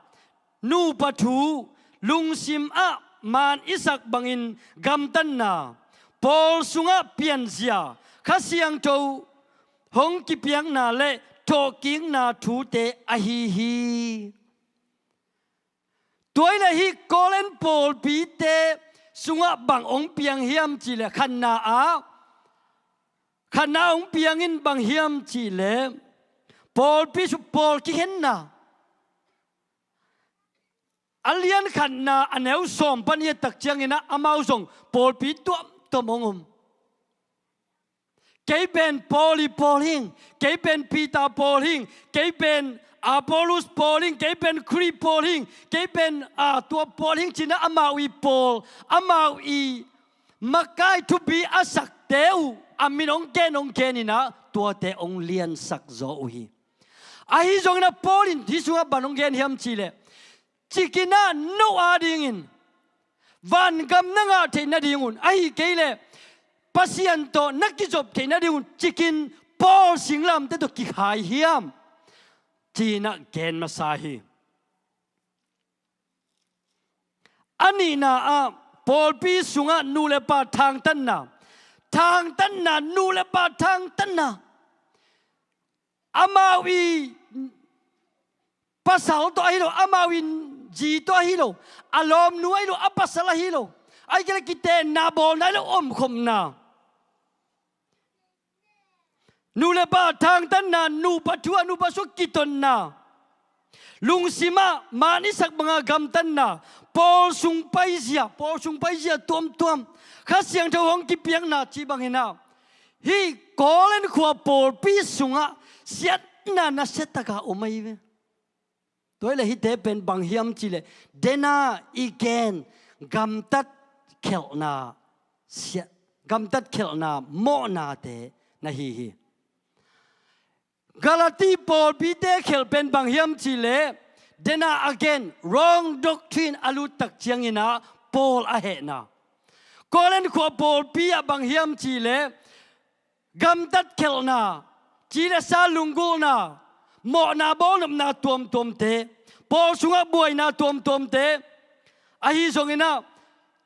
nupa thu, lungsim ah maan i sak bangin gamtatna, Paul sungah pianzia, Kha Siangtho hong kipiakna le thawhkikna thute ahi hi. Tua hi leh hih Korin pawlpite sungah bang hong piang hiam cih leh, khatna ah, khatna hong piang in bang hiam cih leh, pawlpi su-, pawl kikhenna. A lian khatna a neu sawm pan i et tak ciangin ah amau zong pawlpi tuamtuam hong om. Kei pen Paul ii pawl hing, kei pen Peter pawl hing, kei pen Apollos pawl hing, kei pen Khrih pawl hing, kei pen, a, tua pawl hing ci-in ah amau ii pawl, amau ii makai thupi a sakte uh a min hong gen hong gen in ah tuate hong liansak zaw uh hi. Ahi zongin ah Paul in hih sungah bang hong gen hiam cih leh, cikin ah no adingin vangam na ngah theih nadingun, ahih kei leh Pasian tawh na kizop theih nadingun cikin pawl singlamteh tawh kikhai hiam, ci-in ah gen masa hi. A nihna ah, pawlpi sungah nu le pa thangtatna, thangtatna, nu le pa thangtatna. Amau ii pasal tawh ahi lo, amau ii zi tawh ahi lo, a lawmnu ahi lo, a pasal ahi lo, ahih kei leh kitenna bawlna ahi lo, omkhopna. Nu le pa thangtatna, nupa thu ah nupa sungah kitotna, lungsim ah maan i sak banga gamtatna, pawl sung paizia, pawl sung paizia tuamtuam, Kha Siangtho hong kipiakna cih bangin ah, hih Korin khua pawlpi sungah siatna nasia taka om ahi ve. Tua hi leh hihte pen bang hiam cih leh, dena i gen gamtat khelhna, sia-, gamtat khelhna mawhnate na hi hi. Galati pawlpite khelh pen bang hiam cih leh, dena a gen wrong doctrine a lut tak ciangin ah pawl a hehna. Korin khua pawlpi ah bang hiam cih leh, gamtat khelhna, ci le sa lunggulhna, mawhna bawlnopna tuamtuamte, pawl sungah buaina tuamtuamte, ahi zongin ah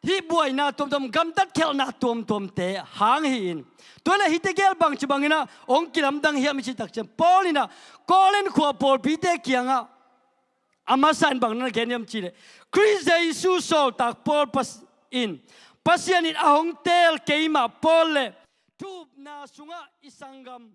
hih buaina tuamtuam, gamtat khelhna tuamtuamte hang hi-in, tua hi leh hihte gel bangci bangin ah hong kilamdang hiam i cih tak ciang, Paul in ah Korin khua pawlpite kiangah a masa in bang na gen hiam cih leh, Khrih Jesu sawltak Paul pas-, in, Pasian in a hong teel keimah Paul le thu-upna sungah i sanggam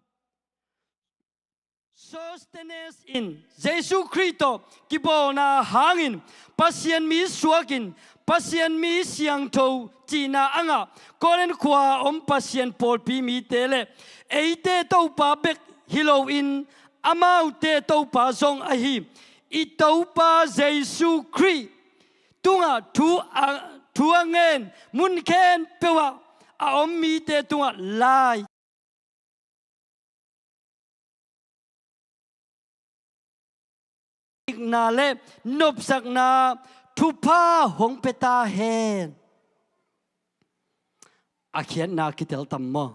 Sosthenes in Jesu Khrih tawh kibawlna hangin Pasian mi suakin, Pasian mi siangtho cihna a ngah Korin khua-a om Pasian pawlpi mite le eite Topa bek hi loin, amaute Topa zong ahi i Topa Jesu Khrih tungah thu a, thu a ngen mun khempeuh ah a om mite tungah lai na le nopsakna thupha hong pia ta hen. A khiatna kitel tam maw?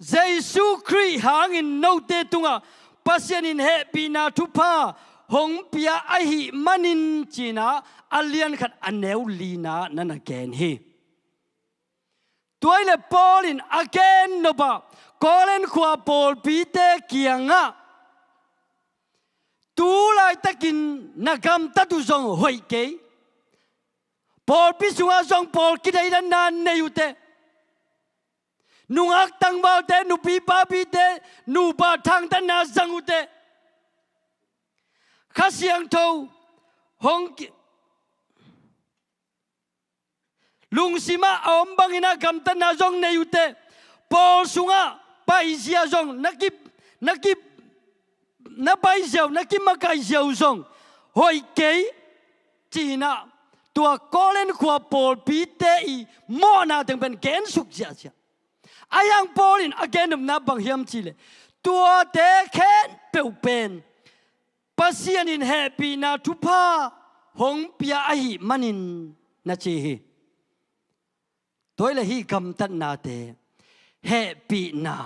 Jesu Khrih hangin note tungah Pasian in hehpihna thupha hong pia ahih manin, ci-in ah a lian khat a neu lina na na gen hi. Tua hi leh Paul in a gen nop ah Korin khua pawlpite kiangah, tu laitakin na gamtat uh zong hoih kei. Pawlpi sungah zong pawl kideidanna nei uh teh. Nungak tangvalte, nupi papite, nupa thangtatna zang uh teh. Kha Siangtho hong ki-, lungsim ah a om bangin ah gamtatna zong nei uh teh. Pawl sungah paizia zong na ki, na ki, na paizia uh, na kimakaizia uh zong hoih kei, ci-in ah tua Korin khua pawlpite ii mawhna teng pen gensuk ziahziah. Ahi hang Paul in a gen nopna bang hiam cih leh, Tuate khempeuh pen Pasian in hehpihna thupha hong pia ahih manin na ci hi. Tua hi leh hih gamtatnate hehpihna,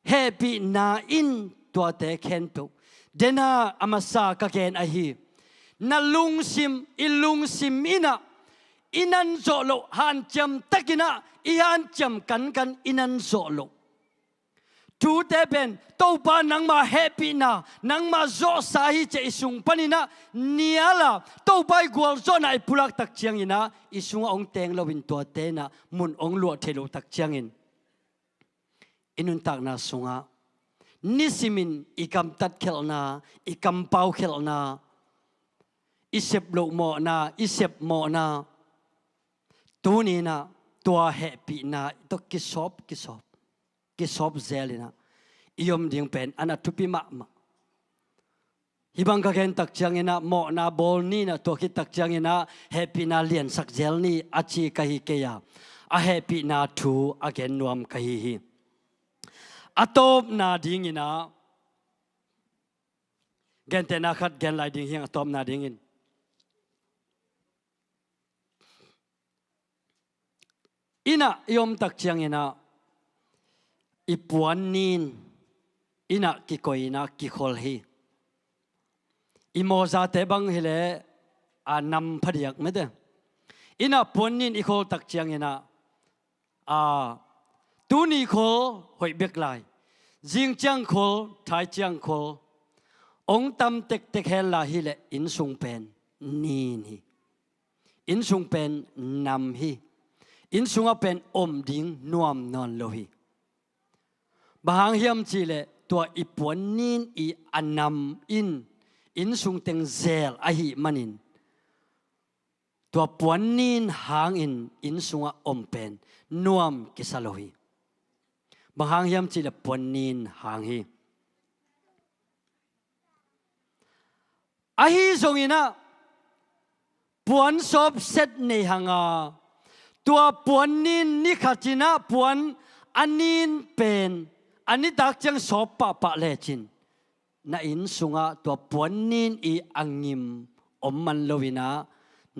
hehpihna in tuate khempeuh dena a masa ka gen ahi. Na lungsim, i lungsim in ah i nan zawh loh, hanciam takin ah i hanciam kankan i nan zawh loh thute pen Topa nangma hehpihna, nangma zawhsa hi ci-a i sung panin ah nial a, Topa i gualzawhna i pulak tak ciangin ah i sungah hong teng loin tuate in ah mun hong luah theih loh tak ciangin i nuntakna sungah nisimin i gamtat khelhna, i kampau khelhna, i sep loh mawhna, i sep mawhna, tuni in ah tua hehpihna tawh kisawp, kisawp, kisawp zel in ah i om ding pen a na thupi mahmah. Hih bang ka gen tak ciangin ah mawhna bawl ni in ah, tua khit tak ciangin ah hehpihna liansak zel ni a ci ka hi kei a, a hehpihna thu a gen nuam ka hi hi. A tawpna dingin ah, gentehna khat gen lai ding hi ing, a tawpna dingin. Inn ah i om tak ciangin ah i puan nin inn ah kikoih in ah kikhol hi. I mawzate bang hi leh a nam phadiak mete. Inn ah puan nin i khol tak ciangin ah, a, tuni khol hoih bek lai, zing ciang khol, thai ciang khol, hong tam tektek hen la hi leh inn sung pen nin hi. Inn sung pen nam hi. Inn sungah pen om ding nuam nawn lo hi. Bang hang hiam cih leh tua i puan nin i a nam in inn sung teng zel ahih manin tua puan nin hangin inn sungah om pen nuam kisa lo hi. Bang hang hiam cih leh puan nin hang hi. Ahi zongin ah puan sawpset nei hang a, tua puan nin ni khat in ah puan a nin pen a nitak ciang sawp pahpah lecin na inn sungah tua puan nin i a ngim om man lo in ah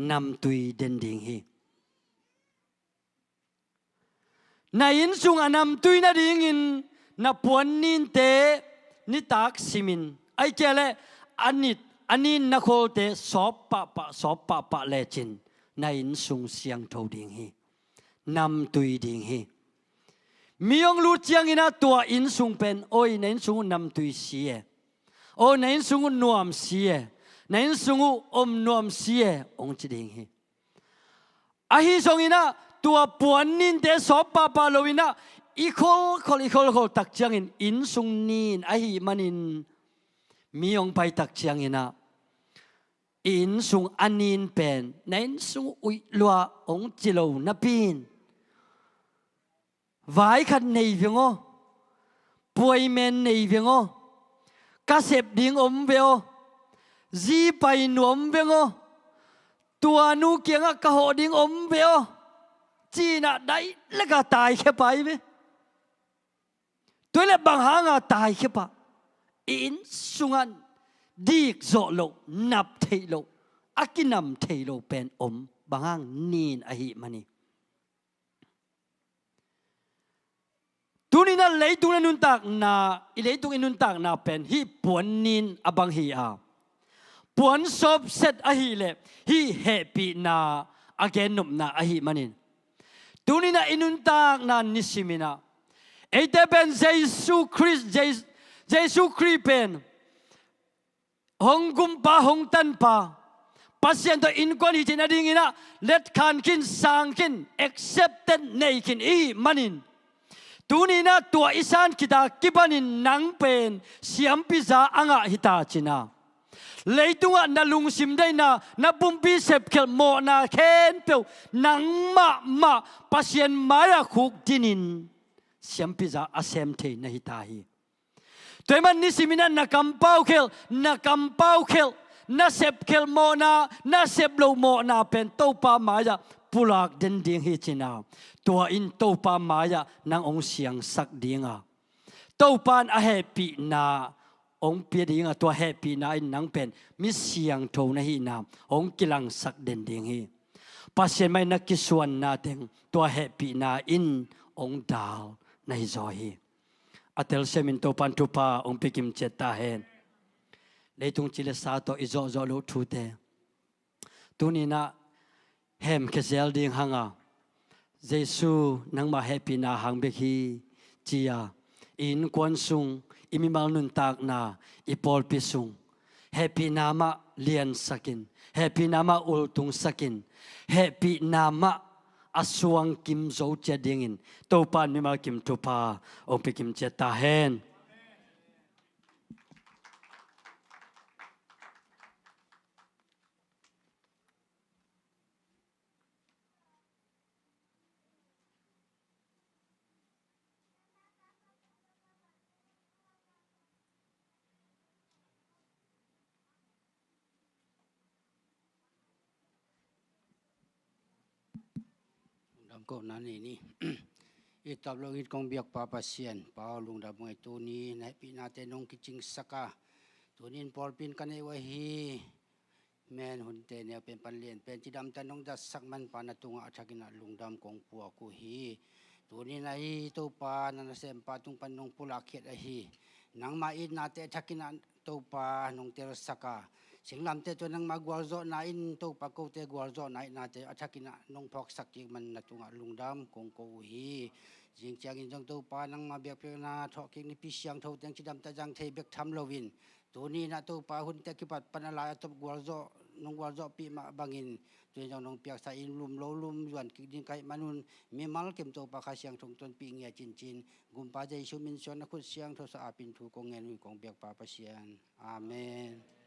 namtui den ding hi. Na inn sung a namtui nadingin na puan ninte nitak simin, ahih kei leh a nit, a nin na kholte sawp pahpah, sawp pahpah lecin na inn sung siangtho ding hi. Namtui ding hi. Mi hong lut ciangin ah tua inn sung pen, "Oi, na inn sung uh namtui si e. Oi, na inn sung uh nuam si e. Na inn sung uh om nuam si e," hong ci ding hi. Ahi zongin ah tua puan ninte sawp pahpah lo in ah i kholkhol, i kholkhol tak ciangin inn sung nin ahih manin mi hong pai tak ciangin ah i inn sung a nin pen, "Na inn sung uh uih lua," hong ci lo napi in, "Vai khat nei veng aw, puaimen nei veng aw, ka sep ding om ve aw, zi pai nuam veng aw, tua nu kiangah ka hawh ding om ve aw," ci-in ah daih lek a taikhia pah hi ve. Tua hi leh bang hang a taikhia pah? I inn sungah dik zawh loh, nap theih loh, a kinam thei lo pen om, bang hang? Nin ahih man hi. Tuni-in ah leitung i nuntakna, i leitung i nuntakna pen hih puan nin a bang hi a, puan sawpset ahih leh hih hehpihna a gennopna ahih manin, tuni-in ah i nuntakna nisimin ah eite pen Jesu Khrist, Jes-, Jesu Khrist pen hong gumpa, hong tanpa, Pasian tawh innkuan hi theihna dingin ah letkhan khin, sang khin, accepted nei khin i hih manin, tuni-in ah tua i san khit a kipanin nang pen siampiza a ngah hi ta cin a, leitungah na lungsim deihna, na pumpi sepkhelh mawhna khempeuh nang mahmah Pasian mai-ah khukdinin siampiza a sem thei na hi ta hi. Tua ahih man nisimin ah na kampau khelh, na kampau khelh, na sepkhelh mawhna, na sep loh mawhna pen Topa mai-ah pulak den ding hi cin a, tua in Topa mai-ah nang hong siangsak ding a, Topa in a hehpihna hong pia ding a, tua hehpihna in nang pen mi siangtho na hihna hong kilangsak den ding hi. Pasian mai na kisuanna teng tua hehpihna in hong dal na hi zaw hi. A telsiam in Topa in thupha hong pia kim ciat ta hen. Leitung ci le sa tawh i zawhzawh loh thute tuni-in ah hemkhia zel ding hang a, Jesu nangmah hehpihna hang bek hi ci-a, i innkuan sung, i mimal nuntakna, i pawlpi sung hehpihna mah liansak in, hehpihna mah ultungsak in, hehpihna mah a suang kim zo ciat dingin Topa in mimal kim thupha hong pia kim ciat ta hen. Lungdam kohna nei ni. I tawp lo in kong biak Pa Pasian, Pa aw lungdam ung ei, tuni na hehpihnate nong kicingsak a, tuni in pawlpi in ka neih uh ahi. Men hunte neu pen pan lian pen cidamte nong datsak manpa na tungah a thakin ah lungdam kong puak uh hi. Tuni in ahi Topa na nasempa tung pan nong pulak khiat ahi. Nangmah itnate a thakin ah Topa nong telsak a, singlamteh tawh nangmah gualzawhna in Topa kote gualzawhna itnate a thakin ah nong phawksak kik man na tungah lungdam kong ko uh hi. Zing ciangin zong Topa nangmah biakpiakna thawhkik Nipi Siangtho teng cidamteh zang thei bek tham loin, tuni in ah Topa hunte kipat pan a lai a tawp gualzawh, nong gualzawhpih mah bangin, tuni zong nong piaksa in lum lo lum zuan kik ding ka hih manun, mimal kim Topa Kha Siangtho hong tonpih ngia cincin, Gumpa Jesu min suang na khut siangtho sa apin thu kong ngen uh hi kong biak Pa Pasian. Amen.